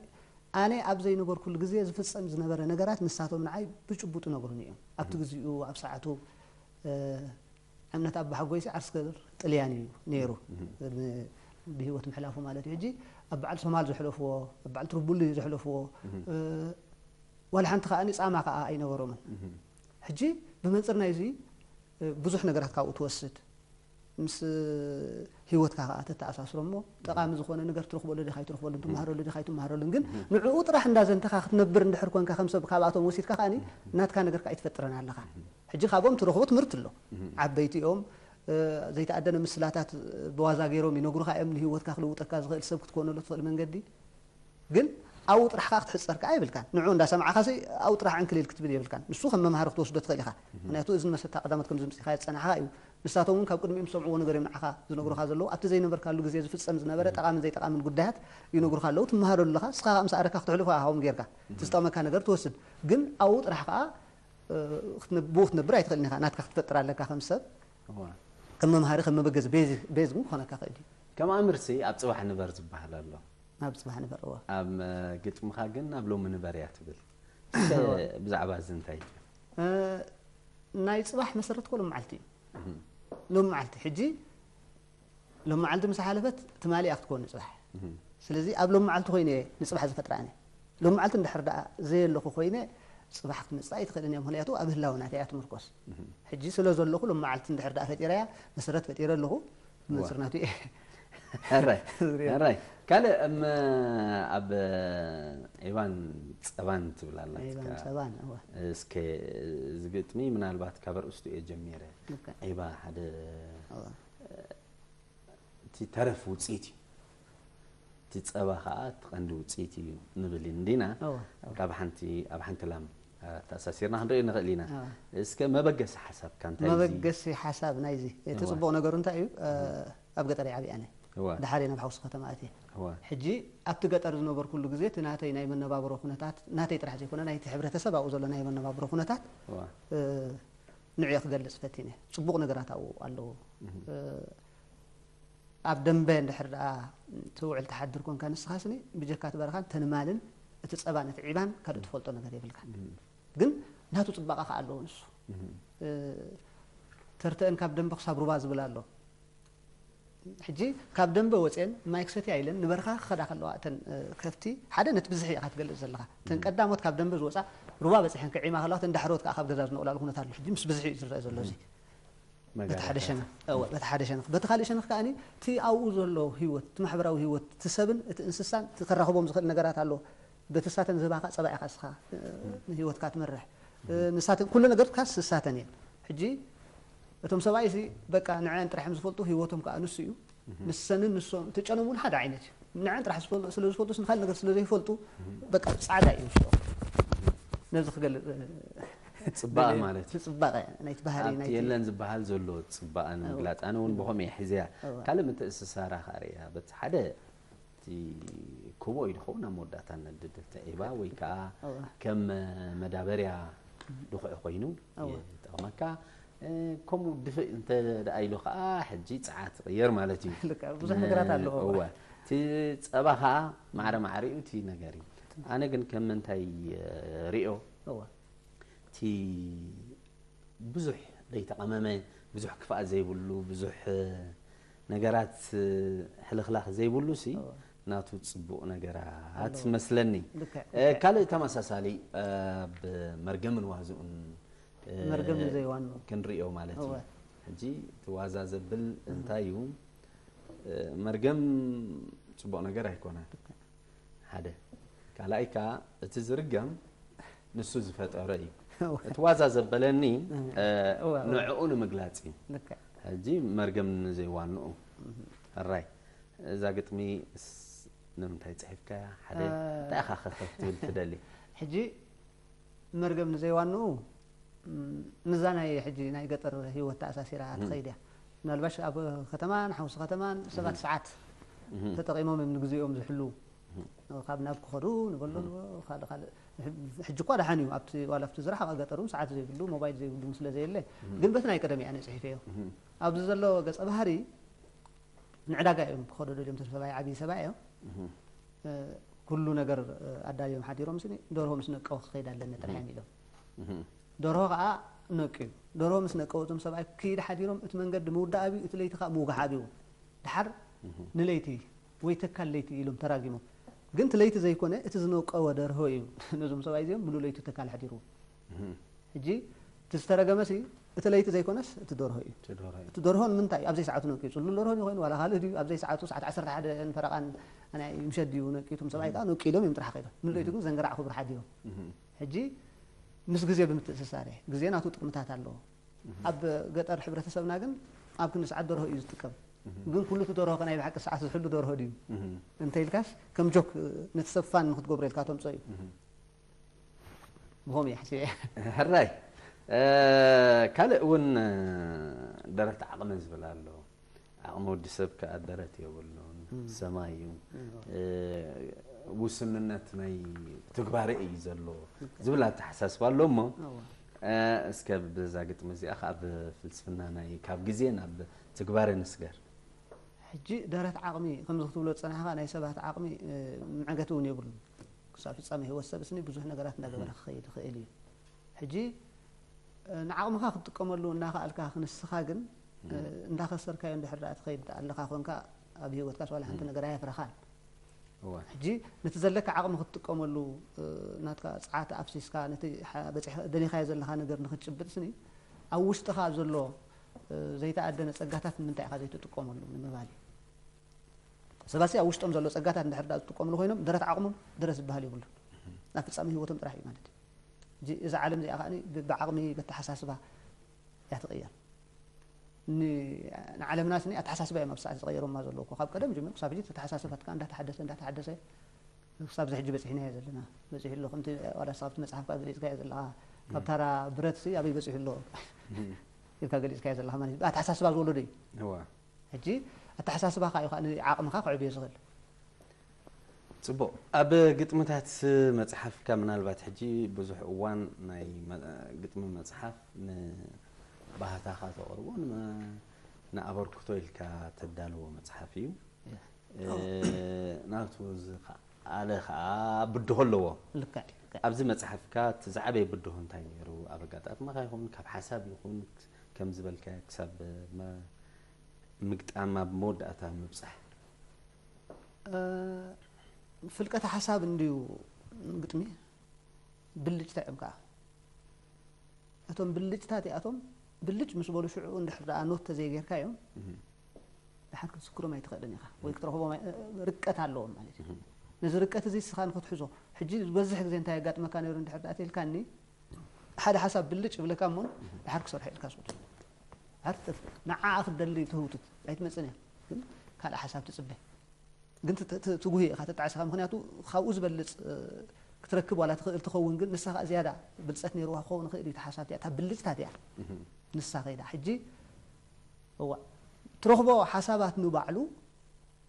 ኣነ ኣብ ዘይነበርኩሉ ግዜ ዝፍጸም ዝነበረ ነገራት ንሳቶም ንዓይ ብጭቡጥ ይነግሩኒ እዮም። ኣብቲ ግዜኡ፣ ኣብ ሰዓቱ፣ እ፣ እምነት ኣባ ሓጎይሲ ዓስከር ጥልያን እዩ ነይሩ። እህ። ብ-፣ ብህይወት ምሕላፉ ማለት እዩ። ሕጂ ኣብ በዓል ሶማል ዘሕለፍዎ፣ ኣብ በዓል ትርቡሊ ዘሕለፍዎ፣ እህ። እ፣ ዋላ ሓንቲ ከኣ ጻማ ከኣ ኣይነበሮምን። እህ። ሕጂ ብመንጽር ናይዚ፣ እ፣ ብዙሕ ነገራት ካብኡ ትወስድ። ምስ ህይወትካ ከኣ ተተኣሳስሮ እሞ፣ ጠቓሚ ዝኾነ ነገር ትረኽበሉ ዲኻ ኣይትረኽበሉን፣ ትመሃረሉ ዲኻ ኣይትመሃረሉን፣ ግን እህ። ንዕኡ ጥራሕ እንዳዘንተኻ ክትነብር እንድሕር ኮንካ፣ ከም ሰብ ካብኣቶም ወሲድካ ከኣኒ፣ እህ። ናትካ ነገር ከኣ ኣይትፈጥረን ኣለኻ። እህ። ሕጂ ካብኦም ትረኽቦ ትምህርቲ ኣሎ። እህ። ዓበይቲ እዮም፣ እ፣ ዘይተኣደነ ምስላታት ብዋዛ ገይሮም ይነግሩኻ እዮም፣ ንህይወትካ ክልውጠካ ዝኽእል ሰብ ክትኮነሉ ትኽእል መንገዲ። ግን ኣብኡ ጥራሕ ከኣ ክትሕጸር ከኣ የብልካን። ንዕኡ እንዳሰማዕኻሲ ኣብኡ ጥራሕ ዕንክሊል ክትብል የብልካን። ንሱ ከም መምሃሪ ክትወስዶ ትኽእል ኢኻ። እህ። ምኽንያቱ እዝኒ መሰታ ቀዳሞት ከም ዘምጺእካ ዝጸናሕካ እዩ። ንሳቶም እውን ካብ ቅድሚኦም ዝሰምዕዎ ነገር እዮም ንዓኻ ዝነግሩኻ ዘለዉ። ኣብቲ ዘይነበርካሉ ግዜ ዝፍጸም ዝነበረ ጠቓምን ዘይጠቓምን ጉዳያት ይነግሩኻ ኣለዉ። ትመሃረሉ ኣለኻ። ንስኻ ከኣ ምስ ኣረካ ክትሕልፎ ኢኻ ከምኡ ጌርካ። እቲ ዝጠቕመካ ነገር ትወስድ። ግን ኣብኡ ጥራሕ ከኣ፣ እ፣ ክትነ-፣ ብኡ ክትነብር ኣይትኽእልን ኢኻ። ናትካ ክትፈጥር ኣለካ ከም ሰብ። እዋ። ከም መምሃሪ፣ ከም መበገዚ ቤዝ፣ ቤዝ እውን ክኾነካ ይኽእል እዩ። ከም ኣምርሲ ኣብ ጽባሕ ንበር ዝበሃል ኣሎ። ኣብ ጽባሕ ንበር፣ እዋ። ኣብ፣ እ፣ ግጥምኻ ግን ኣብ ሎሚ ንበር እያ ትብል። እስከ እዋ። ብዛዕባ እዚ እንታይ ትብል? እ፣ ናይ ጽባሕ መሰረት እኮ ሎሚ መዓልቲ እዩ። እህ። ሎሚ መዓልቲ፣ ሕጂ ሎሚ መዓልቲ ምስ ሓለፈት ትማሊ እያ ክትኮን ንጽባሕ። እህ። ስለዚ ኣብ ሎሚ መዓልቲ ኮይነ እየ ንጽባሕ ዝፈጥራ ኣነ። ሎሚ መዓልቲ እንድሕር ደኣ ዘየለኹ ኮይነ ጽባሕ ክትመጽእ ኣይትኽእልን እያ። ምኽንያቱ ኣብ ህላወ ናተይ እያ ትምርኮስ። እህ። ሕጂ ስለ ዘለኹ ሎሚ መዓልቲ እንድሕር ደኣ ፈጢረያ፣ መሰረት ፈጢረ ኣለኹ፣ እዋ። መንጽር ናቱ እየ። ሕራይ፣ ዝሪኦ። ሕራይ። ካልእ እም፣ ኣብ ዒባን ጸባን ትብል ኣላ ዒባን ትካ-፣ ጸባን፣ እዋ። እስከ እዚ ግጥሚ ምናልባት ካብ ኣርእስቱ እየ ጀሚረ። ልክዕ። ዒባ ሓደ፣ እዋ። እቲ ተረፍ ውጽኢት እዩ። እቲ ጸባ ኸኣ እቲ ቀንዲ ውጽኢት እዩ ንብል እንዲና። እዋ፣ እዋ። ካብ ሓንቲ፣ ኣብ ሓንቲ ላም፣ እ፣ ተኣሳሲርና ክንሪኦ ንኽእል ኢና። እዋ። እስከ መበገሲ ሓሳብካ እንታይ እዩ? መበገሲ ሓሳብ ናይዚ፣ እቲ እዋ። ጽቡቕ ነገሩ እንታይ እዩ? እ፣ እዋ። ኣብ ገጠር እየ ዓብየ ኣነ። እዋ። ደሓር እየ ናብ ሓውሲ ከተማ ኣትየ። እዋ። ሕጂ ኣብቲ ገጠር ዝነበርኩሉ ግዜ እቲ ናተይ ናይ መነባብሮ ኩነታት፣ ናተይ ጥራሕ ዘይኮነ ናይቲ ሕብረተሰብ ኣብኡ ዘሎ ናይ መነባብሮ ኩነታት፣ እዋ። እ፣ ንዕዮ ክገልጽ ፈቲነ። ጽቡቕ ነገራት ኣብኡ ኣለዎ። እህ። እ፣ ኣብ ደንበ እንድሕር ደኣ ትውዕል ትሓድር ኮንካ ንስኻስኒ ብጀካ እቲ በረኻን ተንማልን እቲ ጸባን እቲ ዒባን ካልእ ትፈልጦ ነገር የብልካን። እህ። ግን ናቱ ጽባቐ ከኣ ኣለዎ ንሱ። እህ። እ፣ ተርተአን ካብ ደንበ ክሳብ ሩባ ዝብል ኣሎ። ሕጂ ካብ ደንበ ወፅየን ማይ ክሰትያ ኢለን ንበረኻ ክኸዳ ከለዋ እተን፣ እ፣ ከፍቲ ሓደ ነቲ ብዝሒ ኢኻ ትገልጽ ዘለኻ። እተን እህ። ቀዳሞት ካብ ደንበ ዝወፃ ሩባ በፂሐን ክዒማ ከለዋ እተን ዳሕሮት ከኣ ካብ ገዛ ዝነቕላሉ ኩነታት ኣሎ። ሕጂ ምስ ብዝሒ እዩ ዝረአ ዘሎ እዚ። እህ። በቲ ሓደ መጋረጃ። ሸነኽ፣ እወ፣ በቲ ሓደ ሸነኽ። በቲ ካልእ ሸነኽ ከኣኒ እቲ ኣብኡ ዘሎ ህይወት፣ እቲ ማሕበራዊ ህይወት፣ እቲ ሰብን እቲ እንስሳን፣ እቲ ከራኽቦም ዝኽእል ነገራት ኣሎ። በቲ ንሳተን ዝህባኻ ጸባ ኢኻ እስኻ፣ እ፣ ንህይወትካ ትመርሕ። እ፣ ንሳተን፣ ኩሉ ነገርካስ ንሳተን እየን። ሕጂ እቶም ሰብኣይሲ በቃ ንዐን ጥራሕ እዮም ዝፈልጡ፣ ህይወቶም ከኣ ንሱ እዩ። ንሰንን ንሶም፣ እቲ ጨነም እውን ሓደ ዓይነት እዩ። ንዐን ጥራሕ ዝፈል-፣ ስለ ዝፈልጡ፣ ንኻልእ ነገር ስለ ዘይፈልጡ፣ በቃ ጻዕዳ እዩ ውሽጦም። ነዚ ክገልጽ፣ ጽባቐ ደልየ፣ ማለት እዩ። እቲ ጽባቐ ናይቲ ባህሪ ኣብቲ ናይቲ የለን ዝበሃል ዘሎ ጽባቐ እወ። ንምግላጽ፣ ኣነ እውን ብኸምኡ እየ ሒዘያ። እወ። ካልእ ምትእስሳራ ከኣ ርእያ፣ በቲ ሓደ እቲ ኮቦ እዩ ዝኸውን ኣብ መወዳእታ ነድድል ተዒባ ወይ ከዓ እወ። ከም መዳበርያ ድኹዒ ኮይኑ እወ። ይጠቕመካ። እ፣ ከምኡ ድፍእ እንተ ደኣ ኢሉ ከዓ ሕጂ ጸዓት ይቕየር ማለት እዩ። ልክዕ፣ ብዙሕ ነገራት ኣለዎ። እወ። እቲ ጸባ ከዓ ማዕረ ማዕሪኡ እቲ ነገር እዩ። ኣነ ግን ከም ምንታይ፣ እ፣ ሪኦ እወ። እቲ ብዙሕ ዘይተቐመመ፣ ብዙሕ ክፍኣት ዘይብሉ፣ ብዙሕ ነገራት ሕልኽላኽ ዘይብሉ ሲ እወ። ናቱ ጽቡቕ ነገራት ኣለዎ። መስለኒ። ልክዕ፣ እ፣ ልክዕ። ካልእ ተመሳሳሊ፣ እ፣ ኣብ መርገምን ዋዝኡን፣ እ፣ መርገም ንዘይዋንኡ። ክንሪኦ ማለት እዩ። እወ። ሕጂ እቲ ዋዛ ዘብል እህ። እንታይ እዩ? እ፣ መርገም ጽቡቕ ነገር ኣይኮነን። ልክዕ። ሓደ። ካልኣይ ከኣ እቲ ዝርገም ንሱ ዝፈጠሮ እዩ። እወ። እቲ ዋዛ ዘበለኒ፣ እህ። እ፣ እወ፣ እወ። ንዕኡ ንምግላጽ እዩ። ልክዕ። ሕጂ መርገም ንዘይዋንኡ። እህ። ሕራይ። እዛ ግጥሚ ስ-፣ ንምንታይ ጽሒፍካያ? ሓደ፣ እ፣ እንታይ ኢኻ ከ ክትብል ትደሊ? ሕጂ መርገም ንዘይዋንኡ፣ ም፣ ምስዛ ናይ ሕጂ ናይ ገጠር ህይወት ተኣሳሲራ እም። ትኸይድ እያ። ምናልባሽ ኣብ ከተማን ሓውሲ ከተማን ሰባት ሰዓት ተጠቒሞም እዮም ንግዜኦም ዝሕልዉ። ካብ ናብ ክኸዱ ንበሎ ንበሎ፣ ካልእ ካልእ። ሕጂ እኳ ደሓን እዩ፣ ኣብቲ ዋላ ኣብቲ ዝረሓቐ ገጠር እውን ሰዓት ዘይብሉ፣ ሞባይል ዘይብሉ እውን ስለ ዘየለ። ግን በቲ ናይ ቀደም እያ ኣነ ጽሒፈዮ። ኣብዚ ዘሎ ገጸ ባህሪ ንዕዳጋ እዮም ክኸዱ ደልዮም፣ ተስፋይ ዓብዪ ሰብኣይ እዮም። ኩሉ ነገር ኣዳልዮም ሓዲሮም ስኒ፣ ደርሆ ምስ ነቀወ ክኸይድ ኣለኒ ጥራሕ እዮም ኢሎም። ደርሆ ከዓ ነቅዩ። ደርሆ ምስ ነቀወ እቶም ሰብኣይ ክይድ ሓዲሮም፣ እቲ መንገዲ ምውዳእ ኣብዩ፣ እቲ ለይቲ ከዓ ምውጋሕ ኣብዩ። ድሓር ንለይቲ ወይ ተካል ለይቲ ኢሎም ተራጊሞም። ግን እቲ ለይቲ ዘይኮነ፣ እቲ ዝነቀወ ደርሆ እዩ ነዞም ሰብኣይ እዚኦም ምሉእ ለይቱ ተካል ሓዲርዎ። ሕጂ እቲ ዝተረገመሲ እቲ ለይቲ ዘይኮነስ እቲ ደርሆ እዩ። እቲ ደርሆ እዩ። እቲ ደርሆ ንምንታይ ኣብዘይ ሰዓቱ ነቅዩ? ጽሉል ደርሆ ድዩ ኮይኑ ዋላ ካልእ ድዩ? ኣብዘይ ሰዓቱ ሰዓት ዓሰርተ ሓደ ፈረቓን ናይ ምሸት ድዩ ነቅዩ? እቶም ሰብኣይ ከዓ ነቅዩ ኢሎም እዮም ጥራሕ ከይዶም። ምሉእ ለይቱ ግን ዘንገራዕ ክብሩ ሓዲሮም። ሕጂ ምስ ግዜ ብምትእስሳር እየ። ግዜ ናቱ ጥቕምታት ኣለዎ። ኣብ ገጠር ሕብረተሰብና ግን ኣብ ክንዲ ሰዓት ደርሆ እዩ ዝጥቀም። ግን ኩሉ እቲ ደርሆ ከ ናይ ብሓቂ ሰዓት ዝሕሉ ደርሆ ድዩ? እንተ ኢልካስ ከም ጆክ ነቲ ሰብ ፋን ንክትገብሮ ኢልካ ተምጽኦ እዩ። ብኸምኡ እየ ሓሲበ። ሕራይ። እ፣ ካልእ እውን፣ እ፣ ደረት ዓቕሚ ዝብል ኣሎ። ዓቕሚ ወዲ ሰብ ከኣ ደረት የብሉን፣ ሰማይ እዩ። እ፣ ውስንነት ናይ ትግባረ እዩ ዘሎ ዝብል ኣተሓሳስባ ኣሎ እሞ፣ እወ። እ፣ እስከ በዛ ግጥሚ እዚኣ ከኣ ብፍልስፍና ናይ ካብ ግዜ ናብ ትግባረ ንስገር። ሕጂ ደረት ዓቕሚ ከምዚ ክትብሎ ዝጸናሕካ ናይ ሰባት ዓቕሚ፣ እ፣ መዕገቲ እውን የብሉን። ክሳብ ፍጻሜ ህይወት ሰብ ስኒ ብዙሕ ነገራት እንዳገበረ ክኸይድ ይኽእል እዩ። ሕጂ፣ እ፣ ንዓቕምኻ ክትጥቀመሉ እናኸኣልካ ክንስኻ ግን፣ እ፣ እንዳኸሰርካዮ እንድሕር ደኣ ትኸይድ ኣለኻ ኮንካ ኣብ ህይወትካስ ዋላ ሓንቲ ነገር ኣየፍረኻን። እወ። ሕጂ ነቲ ዘለካ ዓቕሚ ክትጥቀመሉ፣ እ፣ ናትካ ጸዓት ኣፍሲስካ ነቲ ሓ-፣ በጺሕ-፣ ደሊኻዮ ዘለኻ ነገር ንኽትጭብጥ ስኒ ኣብ ውሽጥኻ ዘሎ፣ እ፣ ዘይተኣደነ ጸጋታት ንምንታይ ኢኻ ዘይትጥቀመሉ ንምባል እዩ። ሰባሲ ኣብ ውሽጦም ዘሎ ጸጋታት እንድሕር ደኣ ዝጥቀምሉ ኮይኖም ደረት ዓቕሞም ደረት ዝበሃል የብሉን። ናብ ፍጻሜ ህይወቶም ጥራሕ እዩ ማለት እዩ። እዚ፣ እዛ ዓለም እዚኣ ከኣ ብ-፣ ብዓቕሚ በተሓሳስባ እያ ትቕየር። ን-፣ ንዓለምና ስኒ ኣተሓሳስባ እዮም ኣብ ሰዓት ዝቐየሮማ ዘለዉ እኮ። ካብ ቀደም ጀሚሩ ክሳብ ሕጂ ተተሓሳስባትካ እንዳተሓደሰ፣ እንዳተሓደሰ ክሳብ እዚ ሕጂ በጺሕናዮ ዘለና። በጺሑ ኣሎ። ከምቲ ዋላ ንስኻ ኣብቲ መጽሓፍካ ገሊጽካዮ ዘለኻ፣ ካብ ታራ ብረት ሲ ኣበይ በጺሑ ኣሎ ኢልካ ገሊጽካዮ ዘለኻ ማለት እዩ። ኣተሓሳስባ ዝወለዶ እዩ። እዋ። ሕጂ ኣተሓሳስባኻ እዩ ከኣ ንዓቕምኻ ከዕብዮ ዝኽእል። ጽቡቕ። ኣብ ግጥምታት መጽሓፍካ ምናልባት ሕጂ ብዙሕ እዋን ናይ መ-፣ ግጥሚ መጽሓፍ ንባህታኻ ተቕርቦ፣ ንመ-፣ ንኣበርክቶ ኢልካ ተዳልዎ መጽሓፍ እዩ። እ፣ ናቱ ዝኸኣለ ኸኣ ብድሆ ኣለዎ። ልክዕ፣ ልክዕ። ኣብዚ መጽሓፍካ እቲ ዝዓበየ ብድሆ እንታይ ነይሩ? ኣብ ኣጋጣጥማኻ ይኹን፣ ካብ ሓሳብ ይኹን፣ ከም ዝበልካዮ ክሳብ መ-፣ ምግጣም ኣብ መወዳእታ ምብጻሕ። እ፣ ፍልቀት ሓሳብ እንድዩ ግጥሚ፣ ብልጭታ እዮም ከኣ። እቶም ብልጭታት እዚኣቶም ብልጭ ምስ በሉ ሽዑ እንድሕር ደኣ ኖት ተዘይጌርካዮም፣ እህ። ድሓር ክትዝክሮም ኣይትኽእልን ኢኻ፣ ወይ ክትረኽቦም ኣይ-፣ ርቀት ኣለዎም ማለት እዩ። እህ። ነዚ ርቀት እዚ ንስኻ ንክትሕዞ፣ ሕጂ ዝበዝሕ ግዜ እንታይ የጋጥመካ ነይሩ እንድሕር ደኣ ተልካኒ፣ ሓደ ሓሳብ ብልጭ ይብለካ እሞ፣ ድሓር ክሰርሖ ኢልካ ዝኸዶ። ድሓር ትጠፍ-፣ ንዓኣ ክትደሊ ትህውትት፣ ኣይትመጽእን እያ። ግን ካልእ ሓሳብ ትጽበ። ግን ት-፣ ት-፣ ትጉህ ኢኻ፣ ትጣዕስ ኢኻ። ምኽንያቱ ካብኡ ዝበልጽ፣ እ፣ ክትረክብ ዋላ ትኽእል ትኸውን፣ ግን ንሳ ኸኣ ዝያዳ ብልጸት ነይርዋ ክኸውን ይኽእል እዩ። እታ ሓሳብ እቲኣ፣ እታ ብልጭታ እቲኣ እህ። ንሳ ኸይዳ። ሕጂ፣ እዋእ፣ ትረኽቦ ሓሳባት ንባዕሉ፣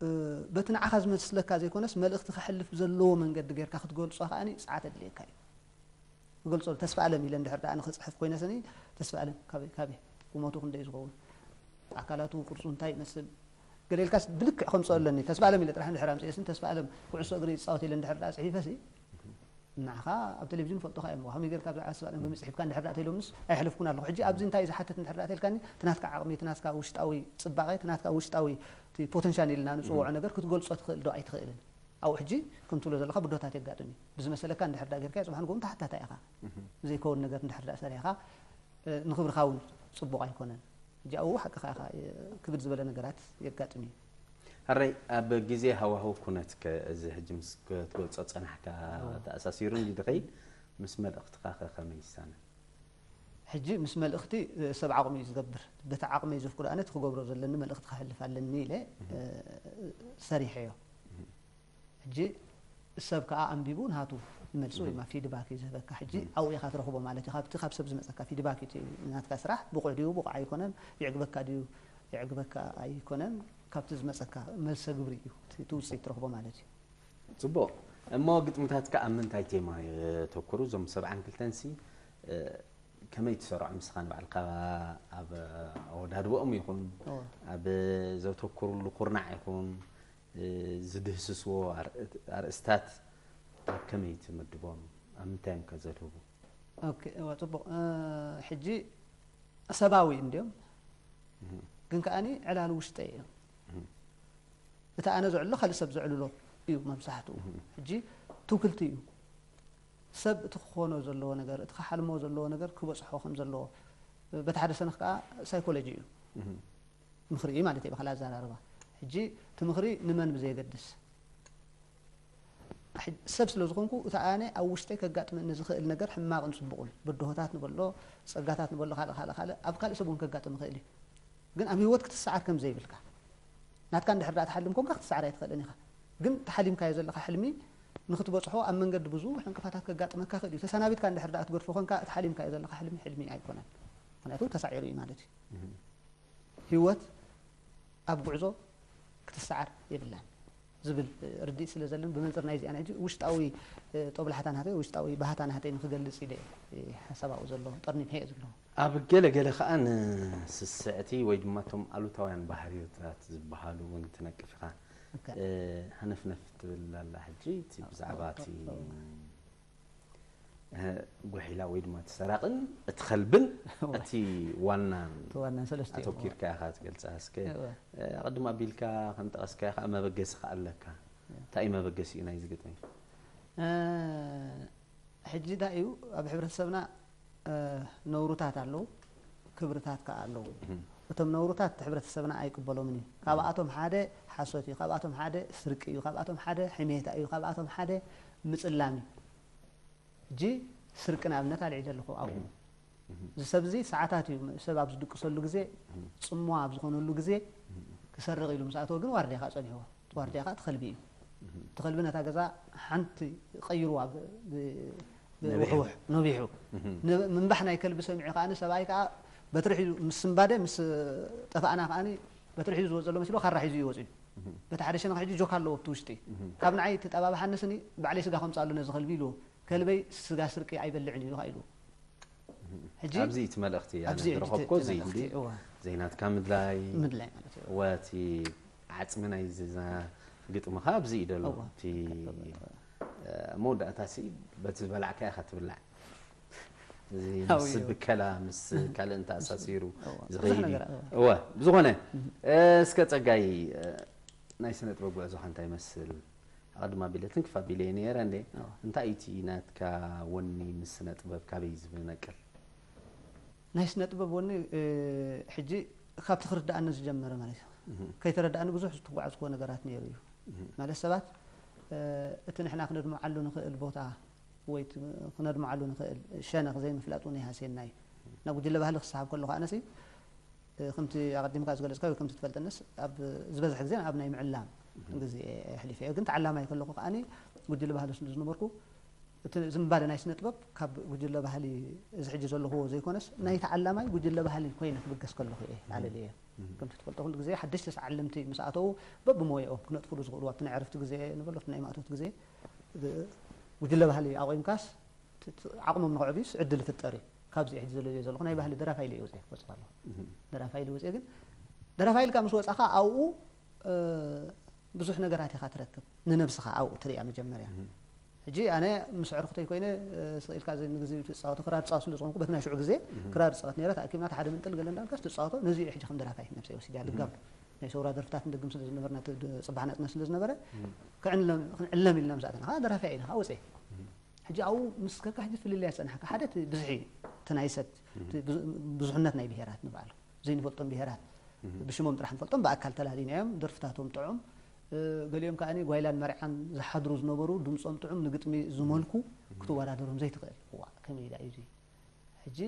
እ፣ በቲ ንዓኻ ዝመስለካ ዘይኮነስ፣ መልእኽቲ ከሕልፍ ዘለዎ መንገዲ ጌርካ ክትገልጾ ከኣ ጸዓት ኣድልየካ እዩ። ክገልጾ፣ ተስፋ ኣለም ኢለ እንድሕር ደኣ ንኽጽሕፍ ኮይነ ስኒ፣ ተስፋ ኣለም ካበይ፣ ካበይ? ቁመቱ ክንደይ ዝኸውን? ኣካላቱ ቅርጹ እንታይ ይመስል? ገለ ኢልካስ ብልክዕ ከምጽኦ ኣለኒ። ተስፋ ኣለም ኢለ ጥራሕ እንድሕር ኣምጽኤ ስኒ፣ ተስፋ ኣለም ኩዕሶ እግሪ ይጻወት ኢለ እንድሕር ደኣ ጽሒፈ ሲ፣ ንዓኻ ኣብ ቴሌቪዥን ይፈልጡኻ እዮም። ከመይ ጌርካ ብዛዕባ ተስፋ ኣለም ከመይ ጽሒፍካ እንድሕር ደኣ ተኢሎምስ ኣይሕለፍኩን ኣለኹ። ሕጂ ኣብዚ እንታይ እዩ ዝሓትት እንድሕር ደኣ ተልካኒ፣ እቲ ናትካ ዓቕሚ፣ እቲ ናትካ ውሽጣዊ ጽባቐ፣ እቲ ናትካ ውሽጣዊ እቲ ፖተንሻል ኢልና ንጽውዖ እም። ነገር ክትገልጾ ትኽእል ዶ ኣይትኽእልን? ኣብኡ ሕጂ ከም ትብሎ ዘለኻ ብድሆታት የጋጥም እዩ። ብዝመሰለካ እንድሕር ደኣ ጌርካዮ፣ ጽባሕ ንግሆ ተሓታታይ ኢኻ። እህ። ዘይከውን ነገር እንድሕር ደኣ ሰሪሕኻ፣ እ፣ ንኽብርኻ እውን ጽቡቕ ኣይኮነን። ሕጂ ኣብኡ ሓቅኻ ኢኻ፣ እ፣ ክብድ ዝበለ ነገራት የጋጥም እዩ። ሕራይ፣ ኣብ ግዜ ሃዋህው ኩነትከ እዚ ሕጂ ምስ ክትገልጾ ጸናሕካ እዎ። ተኣሳሲሩ እንድዩ ዝኸይድ፣ ምስ መልእኽትኻኸ ከመይ ይሳነ? ሕጂ ምስ መልእኽቲ፣ እ፣ ሰብ ዓቕሙ እዩ ዝገብር። በቲ ዓቕመይ ዘፍቅዶ ኣነ እቲ ክገብሮ ዘለኒ መልእኽቲ ከሕልፍ ኣለኒ ኢለ፣ እህ። እ፣ ሰሪሐዮ። እህ። ሕጂ ሰብ ከኣ ኣንቢቡ ናቱ መልሲ ወይ እህ። ድማ ፊድባክ እዩ ዝህበካ። ሕጂ እህ። ኣብኡ ኢኻ ትረኽቦ ማለት እዩ። ካብቲ ካብ ሰብ ዝመጸካ ፊድባክ እዩ እቲ ናትካ ስራሕ ብቑዕ ድዩ፣ ብቑዕ ኣይኮነን፣ ይዕግበካ ድዩ፣ የዕግበካ ኣይኮነን፣ ካብቲ ዝመጸካ መልሰ ግብሪ እዩ እቲ ውፅኢት ትረኽቦ ማለት እዩ። ጽቡቕ። እሞ ግጥምታትካ ኣብ ምንታይ ቴማ የተኩሩ? እዞም ሰብዓን ክልተን ሲ ከመይ ትሰርዖም ንስኻ ንባዕልካ? ኣብ ኣወዳድበኦም ይኹን ኣብ ዘተኩሩሉ ኩርናዕ ይኹን ዝድህስስዎ ኣርእስታት ኣብ ከመይ ትምድቦም? ኣብ ምንታይ እዮም ከዘድህቡ? እዋ ጽቡቕ። ሕጂ ሰብኣዊ እንድዮም፣ ግን ከኣኒ ዕላሉ ውሽጠይ እዮም። እቲ ኣነ ዘዕልሎ ካልእ ሰብ ዘዕልሎ እዩ መብዛሕትኡ። ሕጂ ትውክልቲ እዩ። ሰብ እቲ ክኾኖ ዘለዎ ነገር፣ እቲ ክሓልሞ ዘለዎ ነገር ክበጽሖ ከም ዘለዎ፣ በቲ ሓደ ሰነኽ ከኣ ሳይኮሎጂ እዩ። ምኽሪ ማለት እዩ ብኻልእ ኣዘራርባ። ሕጂ እቲ ምኽሪ ንመን ብዘየገድስ፣ ሰብ ስለ ዝኾንኩ እቲ ኣነ ኣብ ውሽጠይ ከጋጥመኒ ዝኽእል ነገር ሕማቕን ጽቡቕን፣ ብድሆታት ንበሎ፣ ጸጋታት ንበሎ፣ ካልእ ካልእ ካልእ ኣብ ካልእ ሰብ እውን ከጋጥም ይኽእል እዩ። ግን ኣብ ህይወት ክትሰዓር ከም ዘይብልካ ናትካ እንድሕር ደኣ ትሓልም ኮንካ ክትሰዓር ኣይትኽእልን ኢኻ። ግን ተሓሊምካዮ ዘለኻ ሕልሚ ንክትበጽሖ ኣብ መንገዲ ብዙሕ ዕንቅፋታት ከጋጥመካ ይኽእል እዩ። ተሰናቢትካ እንድሕር ደኣ ትገድፎ ኮንካ እቲ ሓሊምካዮ ዘለኻ ሕልሚ ሕልሚ ኣይኮነን። ምክንያቱ ተሳዒሩ እዩ ማለት እዩ። ህይወት ኣብ ጉዕዞ ክትሰዓር የብላን ዝብል ርድኢት ስለ ዘለኒ ብመንፅር ናይዚኣ ሕጂ ውሽጣዊ ጦብላሕታ ናተይ ውሽጣዊ ባህታ ናተይ ንክገልፅ ኢለ ሓሳብ ኣብኡ ዘሎ ጠርኒፈ እየ ዘለኹ። ኣብ ገለ ገለ ከኣ ንስስዕቲ ወይ ድማ እቶም ኣሉታውያን ባህርዮታት ዝበሃሉ እውን ትነቅፍ ኢኻ። ሃነፍነፍ ትብል ኣላ ሕጂ እቲ ብዛዕባ እቲ ጉሒላ ወይ ድማ እቲ ሰራቕን እቲ ከልብን እቲ ዋናን ኣተኪርካ ኢኻ ትገልጻ። እስከ ኣቐድም ኣቢልካ ከም ጠቐስካዮ ከዓ መበገሲ ከዓ ኣለካ። እንታይ እዩ መበገሲኡ ናይዚ ግጥሚ? ሕጂ እንታይ እዩ ኣብ ሕብረተሰብና ነውርታት ኣለዉ፣ ክብርታት ከዓ ኣለዉ። እቶም ነውርታት ሕብረተሰብና ኣይቅበሎምን እዩ። ካብኣቶም ሓደ ሓሶት እዩ፣ ካብኣቶም ሓደ ስርቂ እዩ፣ ካብኣቶም ሓደ ሕሜታ እዩ፣ ካብኣቶም ሓደ ምጽላም እዩ። ሕጂ ስርቂ ንኣብነት ኣልዒለ ኣለኹ ኣብኡ። እዚ ሰብ እዚ ሰዓታት እዩ ሰብ ኣብ ዝድቅሰሉ ግዜ፣ ጽምዋ ኣብ ዝኾነሉ ግዜ ክሰርቕ ኢሉ ምስ ኣተወ ግን ዋርድያ ከኣ ጸኒሕዎ። እቲ ዋርድያ ከኣ እቲ ከልቢ እዩ። እቲ ከልቢ ነታ ገዛ ሓንቲ ቀይርዋ ብ- ብ- ብውሕውሕ ነቢሑ። ን- ምንባሕ ናይ ከልቢ ሰሚዑ ከኣ ሰብኣይ ከኣ በትሪ ሒዙ ምስ ስንባደ ምስ ጠፋእና ከኣ በትሪ ሒዙ ዝወፅ ዘሎ መሲልዎ ካራ ሒዙ እዩ ወፂኡ። በቲ ሓደ ሸነኽ ሕጂ ጆክ ኣለዎ ኣብቲ ውሽጢ። ካብ ንዓይ ትጠባብሓኒ ስኒ ባዕለይ ስጋ ከምፅኣሉ ነዚ ከልቢ ኢልዎ። ከልበይ ስጋ ስርቂ ኣይበልዕን እዩ ኢኻ ኢልዎ። ሕጂ ኣብዚ እቲ መልእኽቲ ኣነ ኣብዚ ሕጂ ዝረኸብኮ እቲ እዚ መልእኽቲ፣ እንዲ እወ። ዘይናትካ ምድላይ ምድላይ ማለት እዩ። እወ እቲ ዓጽሚ ናይ ዝዛ ግጥምኻ ኣብዚ እዩ ደሎ እወ። እቲ መወዳእታ ሲ በቲ ዝበላዕካ ኢኻ ትብላዕ። እዚ ምስ ብከላ ምስ ካልእን ተኣሳሲሩ ዝኸይድ እዩ። እወ ብዝኾነ እስከ ጸጋይ ናይ ስነ ጥበብ ጉዕዞኻ እንታይ ይመስል? ኣቐድም ኣቢለ ትንክፍ ኣቢለ እየ ነይረ እንዴ እንታይ እዩ እቲ ናትካ ወኒ ምስ ስነ ጥበብ ካበይ እዩ ዝነቅል? ናይ ስነ ጥበብ ወኒ ሕጂ ካብቲ ክርድኣኒ ዝጀመረ ማለት እዩ። ከይተረድኣኒ ብዙሕ ዝተጓዓዝክዎ ነገራት ነይሩ እዩ። ማለት ሰባት እቲ ንሕና ክነድምዓሉ ንኽእል ቦታ ወይ ክነድምዓሉ ንኽእል ሸነኽ ዘይምፍላጥ እውን ይሃስየና እዩ። ናብ ጉጅለ ባህሊ ክሰሓብ ከለኹ ኣነሲ ከምቲ ኣቐዲምካ ዝገለጽካዮ ወይ ከምቲ ትፈልጠንስ ኣብ ዝበዝሐ ግዜ ኣብ ናይ ምዕላም ግዜ ኣሕሊፈ እየ። ግን ተዓላማይ ከለኹ ከኣ ጉጅለ ባህሊ ስለ ዝነበርኩ እቲ ዝንባለ ናይ ስነ ጥበብ ካብ ጉጅለ ባህሊ እዚ ሕጂ ዘለኹዎ ዘይኮነስ ናይ ተዓላማይ ጉጅለ ባህሊ ኮይነ ክብገስ ከለኹ እየ ኣለልየ። ከምቲ ትፈልጦ ኩሉ ግዜ ሓደሽቲ ተዓለምቲ ምስ ኣተዉ በብሞያኦም ክነጥፍሉ ዝኽእሉ ኣብቲ ናይ ዕረፍቲ ግዜ ንበሎ ኣብቲ ናይ ማእቶት ግዜ ጉጅለ ባህሊ ኣቑምካስ ዓቕሞም ንኸዕብዩስ ዕድል ይፍጠር እዩ። ካብዚ ሕጂ ዘለዮ ዘለኹ ናይ ባህሊ ደራፋይ ኢለ እየ ወፅየ ክወፅእ ከለኹ ደራፋይ ኢለ ወፅየ ግን ደራፋይ ኢልካ ምስ ወፃኻ ኣብኡ ብዙሕ ነገራት ኢኻ ትረክብ ንነብስኻ ኣብኡ ትሪኣ መጀመርያ ሕጂ ኣነ ምስ ዕርክተይ ኮይነ ስቕ ኢልካ ንግዜ ትፃወቶ ክራር ትፃወት ስለ ዝኾንኩ በቲ ናይ ሽዑ ግዜ ክራር ትፃወት ነይረ ተኣኪብና ሓደ ምንጥል ገለ እንዳልካስ ትፃወቶ ነዚ እዩ ሕጂ ከም ደራፋይ ነብሰይ ወሲድያ ልጋም ናይ ሰውራ ደርፍታት ንደግም ስለ ዝነበርና እቲ ጽባሕ ናጽነት ስለ ዝነበረ ክዕለም ኢልና ምስ ኣተና ከዓ ደራፊያ ኢና ከዓ ወፀ ሕጂ ኣብኡ ምስ ከካ ሕጂ ፍልልያ ዝፀናሕካ ሓደ እቲ ብዝሒ እቲ ናይ ሰብ ብዙሕነት ናይ ብሄራት ንበዓሉ ዘይንፈልጦም ብሄራት ብሽሞም ጥራሕ ንፈልጦም ብኣካል ተላሊናዮም ደርፍታቶም ጥዑም ገሊኦም ከዓ ጓይላን መርዓን ዝሓድሩ ዝነበሩ ድምፆም ጥዑም ንግጥሚ ዝመልኩ ክትወዳደሮም ዘይትኽእል እዋ ከመይ ኢላ እዩ እዚ ሕጂ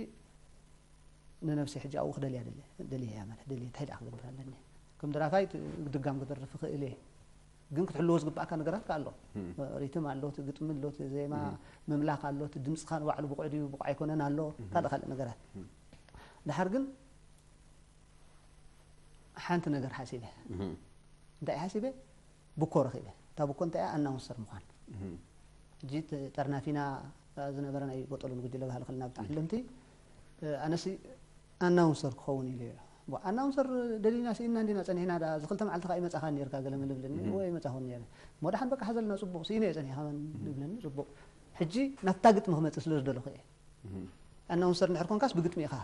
ንነብሰይ ሕጂ ኣብኡ ክደልያ ደልየ ደልየ እያ ማለት ደልየ እንታይ ደኣ ክገብር ኣለኒ ከም ደራፋይ ድጋም ክደርፍ ክእል እየ ግን ክትሕልዎ ዝግባእካ ነገራት ከ ኣሎ ሪትም ኣሎ እቲ ግጥሚ ኣሎ እቲ ዜማ ምምላኽ ኣሎ እቲ ድምፅኻ ንባዕሉ ብቑዕ ድዩ ብቑዕ ኣይኮነን ኣሎ ካልእ ካልእ ነገራት ድሓር ግን ሓንቲ ነገር ሓሲበ። እንታይ ሓሲበ? ብኮ ረኺበ። እታ ብኮ እንታይ እያ? ኣናውንሰር ምዃን። ሕጂ እቲ ጠርናፊና ዝነበረ ናይ ቦጠሉን ጉጅለ ባህሊ ክልና ብተዓለምቲ ኣነሲ ኣናውንሰር ክኸውን ኢለ። ኣናውንሰር ደሊና ስኢና እንዲና ጸኒሕና፣ ዳ እዚ ክልተ መዓልቲ ከዓ ይመጻኻ ነርካ ገለ መለብለኒ ወይ ይመጻኹን ነረ። ሞዳሓን በቃ ሓዘልና ጽቡቕ ስኢነ እየ ጸኒሐ ከመን ይብለኒ ጽቡቕ። ሕጂ ናብታ ግጥሚ ክመጽእ ስለ ዝደለኹ እየ። ኣናውንሰር እንድሕር ኮንካስ ብግጥሚ ኢኻ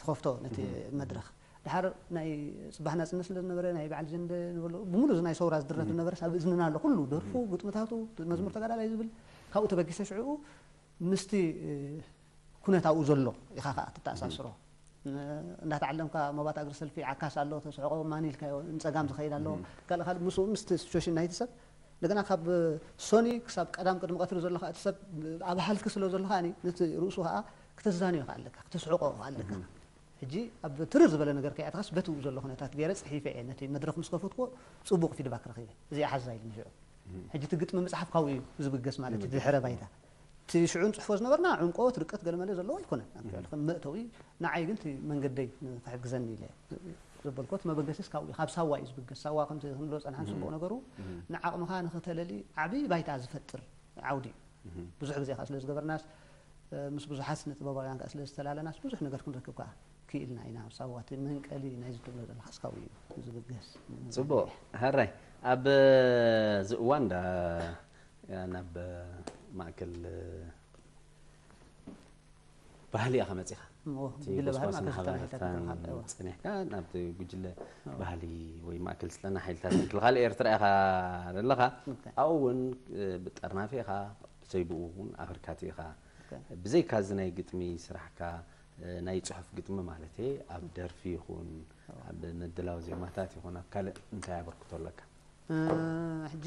ትኸፍቶ ነቲ መድረኽ። ድሓር ናይ ጽባሕ ናጽነት ስለ ዝነበረ ናይ በዓል ጀንደ ንበሎ ብምሉእ ናይ ሰውራ ዝድረፍ ዝነበረ ኣብ እዝንና ኣሎ ኩሉ ደርፉ፣ ግጥምታቱ፣ መዝሙር ተጋዳላይ ዝብል ካብኡ ተበጊሰ ሽዕኡ ምስቲ ኩነታኡ ዘሎ ኢኻ ከዓ ትተኣሳስሮ። እንዳተዓለምካ መባታ እግሪ ሰልፊ ዓካስ ኣሎ ተስሕቆ ማን ኢልካዮ ንፀጋም ዝኸይድ ኣሎ። ካልእ ካልእ ምስኡ ምስቲ ሲቹዌሽን ናይቲ ሰብ እንደገና ካብ ሶኒ ክሳብ ቀዳም ቅድሚ ቀትሪ ዘሎ ከዓ እቲ ሰብ ኣብ ሃልኪ ስለ ዘሎ ከዓ ነቲ ርእሱ ከዓ ክተዛንዮ ከዓ ኣለካ፣ ክተስሕቆ ከዓ ኣለካ። ሕጂ ኣብ ትርር ዝበለ ነገር ከይኣትኻስ በቲ ኡ ዘሎ ኩነታት ገይረ ፅሒፈ እየ ነቲ መድረኽ ምስ ከፈትኩዎ ፅቡቕ ፊድባክ ረኺበ። እዚኣ ሓዛ ኢሉ ንሽዑ ሕጂ እቲ ግጥሚ ምፅሓፍ ካብኡ እዩ ዝብገስ ማለት እዩ። ድሕረ ባይታ እቲ ሽዑ ንፅሕፎ ዝነበርና ዕምቆት ርቀት ገለመለ ዘለዎ ኣይኮነን። ኣብ ልዕሊ ከም መእተዊ ንዓይ ግን እቲ መንገደይ ክሕግዘኒ ኢለ ዘበልኮት መበገሲስ ካብኡ እዩ። ካብ ሳዋ እዩ ዝብገስ። ሳዋ ከምቲ ክንብሎ ዝፀንሓን ፅቡቕ ነገሩ ንዓቕምኻ ንኽተለሊ ዓብዪ ባይታ ዝፈጥር ዓውዲ እዩ። ብዙሕ ግዜ ከዓ ስለ ዝገበርናስ ምስ ብዙሓት ስነ ጥበባውያን ከዓ ስለ ዝተላለናስ ብዙሕ ነገር ክንረክብ ከዓ ክኢልና ኢና። ሳዋ እቲ መንቀሊ ናይ ዝትብሎ ዘለኻስ ካብኡ እዩ ዝብገስ። ጽቡቕ። ሕራይ ኣብ እዚ እዋን ዳ ናብ ማእከል ባህሊ ኢኻ መጺኻ። እዎ፣ እቲ ጉጅለ ባህሊ ጎስጓስ ማእከል ስልጠና ናኸባህታን ሓይልታት ምክልኻል፣ እዎ። ጸኒሕካ ናብቲ ጉጅለ እዎ። ባህሊ ወይ ማእከል ስልጠና ሓይልታት ምክልኻል ኤርትራ ኢኻ ዘለኻ። ኦኬ። ኣብኡ እውን ብጠርናፊ ኢኻ፣ ብዘይ ብኡ እውን ኣበርካቲ ኢኻ። ኦኬ። ብዘይካ እዚ ናይ ግጥሚ ስራሕካ፣ ናይ ጽሑፍ ግጥሚ ማለት እየ፣ ኣብ ደርፊ ይኹን፣ እዎ። ኣብ ምድላው ዜማታት ይኹን፣ ኣብ ካልእ እንታይ ኣበርክቶ ኣለካ? እ፣ ሕጂ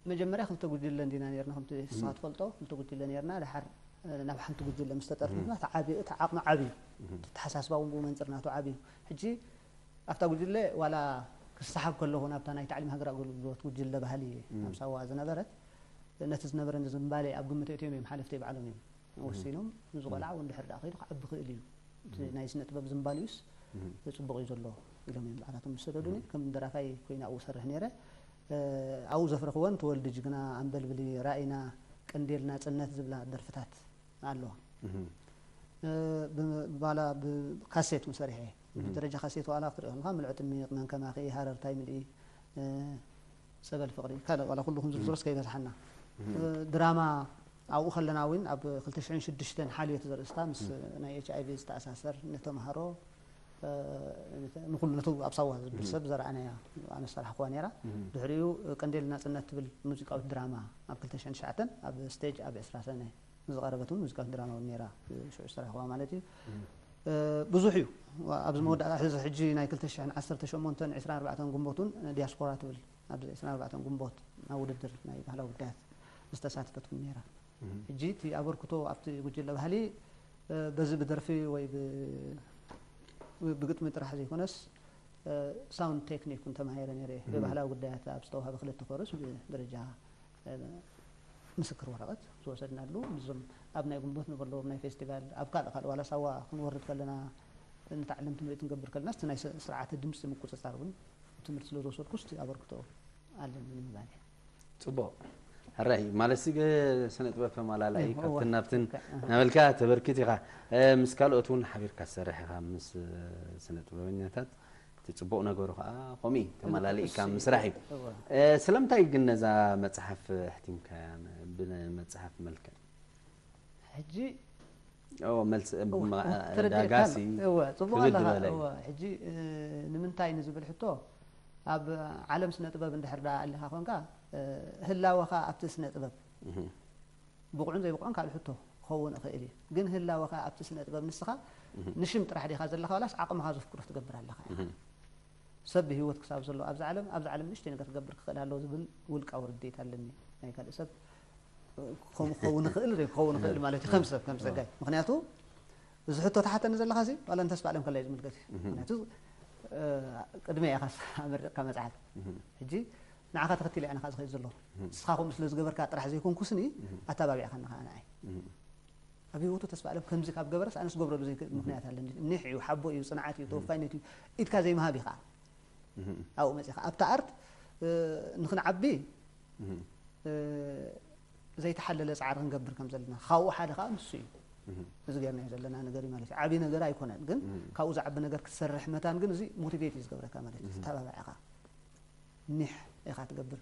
መጀመርያ ክልተ ጉጅለ እንዲና ነርና፣ ከምቲ ንስኻ ትፈልጦ፣ ክልተ ጉጅለ ነርና። ድሓር፣ እ፣ ናብ ሓንቲ ጉጅለ ምስ ተጠርኒፍና፣ እቲ ዓቢ-፣ እቲ ዓቕሚ ዓብዩ፣ እቲ ኣተሓሳስባ እውን ብኡ መንጽር ናቱ ዓብዩ። ሕጂ ኣብታ ጉጅለ ዋላ ክሰሓብ ከለኹ ናብታ ናይ ታዕሊም ሃገር ኣገልግሎት ጉጅለ ባህሊ ኣብ ሳዋ ዝነበረት፣ ነቲ ዝነበረኒ ዝንባሌ ኣብ ግምት ኣእትዮም እዮም ሓለፍተይ ባዕሎም እዮም ወሲኖም። እዚ ቆልዓ እውን ድሕር ደኣ ከይዱ ክዓቢ ክእል እዩ። እቲ ናይ ስነ ጥበብ ዝንባሌኡስ ጽቡቕ እዩ ዘሎ ኢሎም እዮም ባዕላቶም ዝሰደዱኒ። ከም ደራፋይ ኮይነ ኣብኡ እሰርሕ ነይረ። እ፣ ኣብኡ ዘፍረኽወን ተወልዲ ጅግና፣ ኣንበልብሊ፣ ራኢና፣ ቀንዴል ናጽነት ዝብላ ደርፍታት ኣለዋ። እ፣ ብ-፣ ባላ ብካሴት እውን ሰሪሐ። ብደረጃ ካሴት ዋላ ክትሪኦ ከለኻ ምልዖ ጥሚቕ፣ መን ከማኺ፣ ሃረርታይ ምልኢ፣ እ፣ ጸበል ፍቕሪ፣ ካልእ ዋላ ኩሉ ክንዝርዝሮስ ከይበዝሓና። እ፣ ድራማ ኣብኡ ከለና እውን ኣብ ክልተ ሽሕን ሽዱሽተን ሓልዮት ዘርእስታ ምስ ናይ ኤች ኣይ ቪ ዝተኣሳሰር ንተምሃሮ፣ እ፣ ንተ-፣ ንኹሉ ነቲ ኣብ ሳዋ ዝብል ሰብ ዘረኣናያ ኣነ ዝሰራሕኩዋ ነይራ። ድሕሪኡ ቀንዴል ናጽነት ትብል ሙዚቃዊት ድራማ ኣብ ክልተ ሽሕን ትሽዓተን ኣብ ስቴጅ ኣብ ዕስራ ሰነ ዝቐረበት እውን ሙዚቃዊት ድራማ እውን ነይራ፣ ሽዑ ዝሰራሕኩዋ ማለት እዩ። እ፣ ብዙሕ እዩ። ኣብዚ መወዳእታ ሕዚ ሕጂ ናይ ክልተ ሽሕን ዓሰርተ ሸሞንተን ዕስራን ኣርባዕተን ግንቦት እውን ዲያስፖራ ትብል ኣብዚ ዕስራን ኣርባዕተን ግንቦት ናብ ውድድር ናይ ባህላዊ ጉዳያት ዝተሳተፈት እውን ነይራ። ሕጂ እቲ ኣበርክቶ ኣብቲ ጉጅለ ባህሊ፣ እ፣ በዚ ብደርፊ ወይ ብ-፣ ብግጥሚ ጥራሕ ዘይኮነስ፣ እ፣ ሳውንድ ቴክኒክ እውን ተማሂረ ነይረ። ብባህላዊ ጉዳያት ኣብ ዝተዋህበ ክልተ ኮርስ ብደረጃ፣ እ፣ ምስክር ወረቐት ዝወሰድናሉ፣ ምስዞም ኣብ ናይ ግንቦት ንበለዎም ናይ ፌስቲቫል፣ ኣብ ካልእ ካልእ ዋላ ሳዋ ክንወርድ ከለና፣ ንተዓለምቲ ምርኢት ክንገብር ከለና፣ እቲ ናይ ስ-፣ ስርዓተ ድምፂ ምቁፅፃር እውን ትምህርቲ ስለ ዝወሰድኩ፣ እስቲ ኣበርክቶ ኣለኒ ንምባል እየ። ጽቡቕ። ሕራይ፣ ማለት ሲ ገ-፣ ስነ ጥበብ ተማላላኢ፣ እዎ፣ እዎ። ካብትን ናብትን እዎ። ናበልካ ተበርክት ኢኻ። እ፣ ምስ ካልኦት እውን ሓቢርካ ትሰርሕ ኢኻ፣ ምስ፣ እ፣ ስነ ጥበበኛታት። እቲ ጽቡቕ ነገሩ ኸኣ ከምኡ እዩ፣ ተማላሊእካ እሱ እዩ። ምስራሕ እዩ። እዎ። እ፣ ስለምንታይ ግን ነዛ መጽሓፍ ኣሕቲምካያ፣ ን-፣ ብመጽሓፍ መልክዕ? ሕጂ ኦ፣ መልስ፣ እወ፣ ማ-፣ እወ፣ ተረዲእካ ዳጋሲ ኣሎ። እወ፣ ጽቡቕ ክብድ ኣለኻ። ዝበለ እዩ። እወ፣ ሕጂ፣ እ፣ ንምንታይ ንዝብል ሕቶ፣ ኣብ ዓለም ስነ ጥበብ እንድሕር ደኣ ኣሊኻ ኮንካ፣ እ፣ ህላወኻ ኣብቲ ስነ ጥበብ እህ። ብቑዕን ዘይብቑዕን ካልእ ሕቶ ክኸውን ይኽእል እዩ። ግን ህላወኻ ኣብቲ ስነ ጥበብ ንስኻ እህ። ንሽም ጥራሕ ዲኻ ዘለኻ ዋላስ ዓቕምኻ ዘፍቅዶ ትገብር ኣለኻ ኢኻ? እህ። ሰብ ብህይወት ክሳብ ዘሎ ኣብዚ ዓለም፣ ኣብዚ ዓለም ንእሽተይ ነገር ክገብር ክኽእል ኣለዎ ዝብል ውልቃዊ ርድኢት ኣለኒ። ናይ ካልእ ሰብ ከምኡ ክኸውን ይኽእል፣ ዘይክኸውን ይኽእል ማለት እዩ፣ ከም ሰብ፣ ከም ጸጋይ። ምኽንያቱ፣ እዚ ሕቶ ተሓተኒ ዘለኻ ሲ፣ ዋላ ንተስፋ ኣለም ከላይ ዝምልከት እዩ። እህ። ምኽንያቱ፣ እ፣ ቅድመ ኢኻ ኣመሪቕካ መጽሓፍ። እህ። ሕጂ፣ ንዓኻ ተኸቲለ እየ ንኻ ዝኸይድ ዘለኹ። እህ። ንስኻ ከምኡ ስለ ዝገበርካ ጥራሕ ዘይኮንኩስኒ፣ እህ። ኣተባቢዕካኒ ኸኣ ንዓይ። እህ። ኣብ ህይወቱ ተስፋ ኣለም ከምዚ ካብ ገበረስ ኣነስ ገብረሉ ዘይክእል ምክንያት ኣለኒ። ኒሕ እዩ፣ ሓቦ እዩ፣ ጽንዓት እዩ፣ ተወፋይነት እዩ ኢድካ ዘይምሃብ እዩ ከዓ ኣብኡ መጺኻ ኣብታ ኣርት ንክንዓቢ ዘይተሓለለ ፃዕሪ ክንገብር ከም ዘለና ካብኡ ሓደ ከዓ ንሱ እዩ። እዚ ገርና ዘለና ነገር እዩ ማለት እዩ። ዓብዪ ነገር ኣይኮነን፣ ግን ካብኡ ዝዓቢ ነገር ክትሰርሕ መታን ግን እዚ ሞቲቬት እዩ ዝገብረካ ማለት እዩ። ተባባዕኻ ኒሕ ኢኻ ትገብር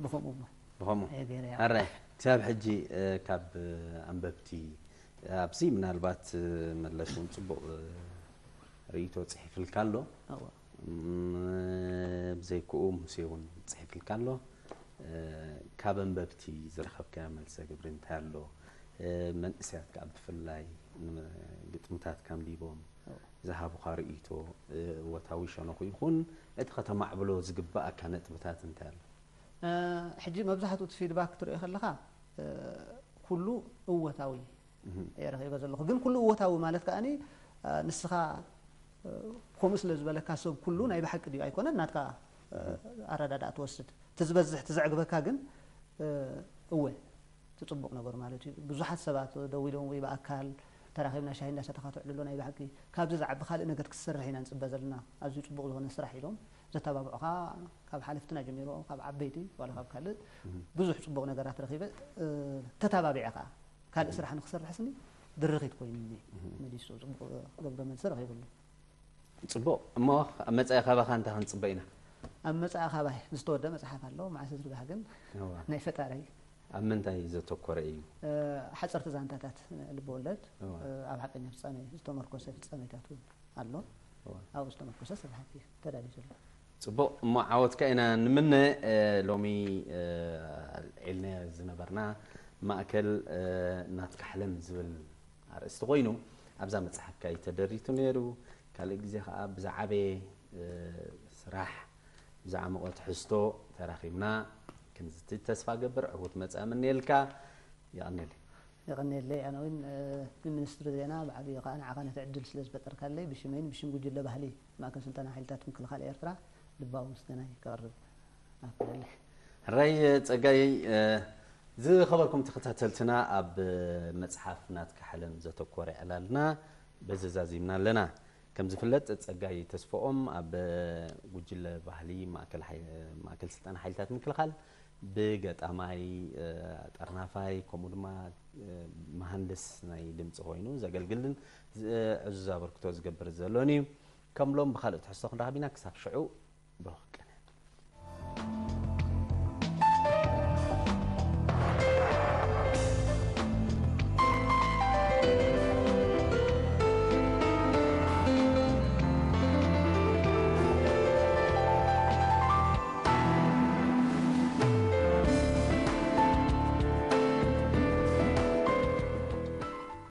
ብኸምኡ እሞ ብኸምኡ ሕራይ ክሳብ ሕጂ ካብ ኣንበብቲ ኣብዚ ምናልባት መለስ እውን ፅቡቕ ርእይቶ ፅሒፍልካ ኣሎ። ብዘይክኡ ሙሴ እውን ፅሒፍልካ ኣሎ። ካብ ኣንበብቲ ዝረኸብካዮ መልሰ ግብሪ እንታይ ኣሎ? መንእሰያት ከዓ ብፍላይ ግጥምታት ካንቢቦም ዝሃቡኻ ርእይቶ እወታዊ ሸነኹ ይኹን እቲ ከተማዕብሎ ዝግበኣካ ነጥብታት እንታይ ኣሎ? ሕጂ መብዛሕትኡ እቲ ፊድባክ ክትሪኦ ከለኻ ኩሉ እወታዊ እየ ረኺበ ዘለኹ። ግን ኩሉ እወታዊ ማለት ከኣኒ ንስኻ ከምኡ ስለ ዝበለካ ሰብ ኩሉ ናይ ብሓቂ ድዩ ኣይኮነን ናትካ ኣረዳድኣ ትወስድ። እቲ ዝበዝሕ እቲ ዘዕግበካ ግን እወ እቲ ፅቡቕ ነገር ማለት እዩ። ብዙሓት ሰባት ደው ኢሎም ወይ ብኣካል ተራኺብና ሻሂ እንዳሰተኻ ተዕልሎ ናይ ብሓቂ ካብዚ ዝዓቢ ካልእ ነገር ክትሰርሕ ኢና ንፅበ ዘለና ኣዝዩ ፅቡቕ ዝኾነ ስራሕ ኢሎም ዘተባብዑኻ ካብ ሓለፍትና ጀሚሩ ካብ ዓበይቲ ዋላ ካብ ካልእ ብዙሕ ፅቡቕ ነገራት ረኺበ ተታባቢዐ ከዓ ካልእ ስራሕ ንክሰርሕ ስኒ ድርኺት ኮይኑኒ መሊሱ ፅቡቕ ገብረ መልሲ ረኺብሉ። ፅቡቕ እሞ ኣብ መፃኢ ካባኻ እንታይ ክንፅበ ኢና? ኣብ መፃኢ ካባይ ዝተወደ መፅሓፍ ኣሎ መዓስ ዝርጋሕ ግን ናይ ፈጣረይ። ኣብ ምንታይ ዘተኮረ እዩ? ሓፀርቲ ዛንታታት ልበወለድ ኣብ ሓቀኛ ፍፃሜ ዝተመርኮሰ ፍፃሜታት እውን ኣሎ። ኣብኡ ዝተመርኮሰ ስራሕቲ ተዳልዩ ዘሎ። ፅቡቕ እሞ ዓወትካ ኢና ንምነ። ሎሚ ኣልዒልናዮ ዝነበርና ማእከል ናትካ ሕለም ዝብል ኣርእስቲ ኮይኑ ኣብዛ መፅሓፍካ እዩ ተደሪቱ ነይሩ። ካልእ ግዜ ከዓ ብዝዓበየ ስራሕ ብዝዓመቐ ትሕዝቶ ተራኺብና ክንዝቲ ተስፋ ገብር። ዕዉት መፃኢ ምነየልካ። የቐንየለይ። የቐንየለይ። ኣነ እውን ንሚኒስትሪ ዜና ብዓብዩ ከዓ ንዓኻ ነቲ ዕድል ስለ ዝፈጠርካለይ ብሽመይን ብሽም ጉጅለ ባህሊ ማእከል ስልጠና ሓይልታት ምክልኻል ኤርትራ ልባዊ ምስጋናይ ከቕርብ ኣፍቅደለይ። ሕራይ ጸጋይ። ዝኸበርኩም ተኸታተልትና ኣብ መጽሓፍ ናትካ ሕለም ዘተኮረ ዕላልና በዚ ዛዚምና ኣለና። ከም ዝፍለጥ ጸጋይ ተስፍኦም ኣብ ጉጅለ ባህሊ ማእከል ስልጠና ሓይልታት ምክልኻል ብገጣማይ፣ ጠርናፋይ ከምኡ ድማ መሃንድስ ናይ ድምፂ ኮይኑ ዘገልግልን ዕዙዝ ኣበርክቶ ዝገብር ዘሎን እዩ። ከም ሎም ብካልእ ትሕዝቶ ክንረኸብ ኢና። ክሳብ ሽዑ ብሩኽ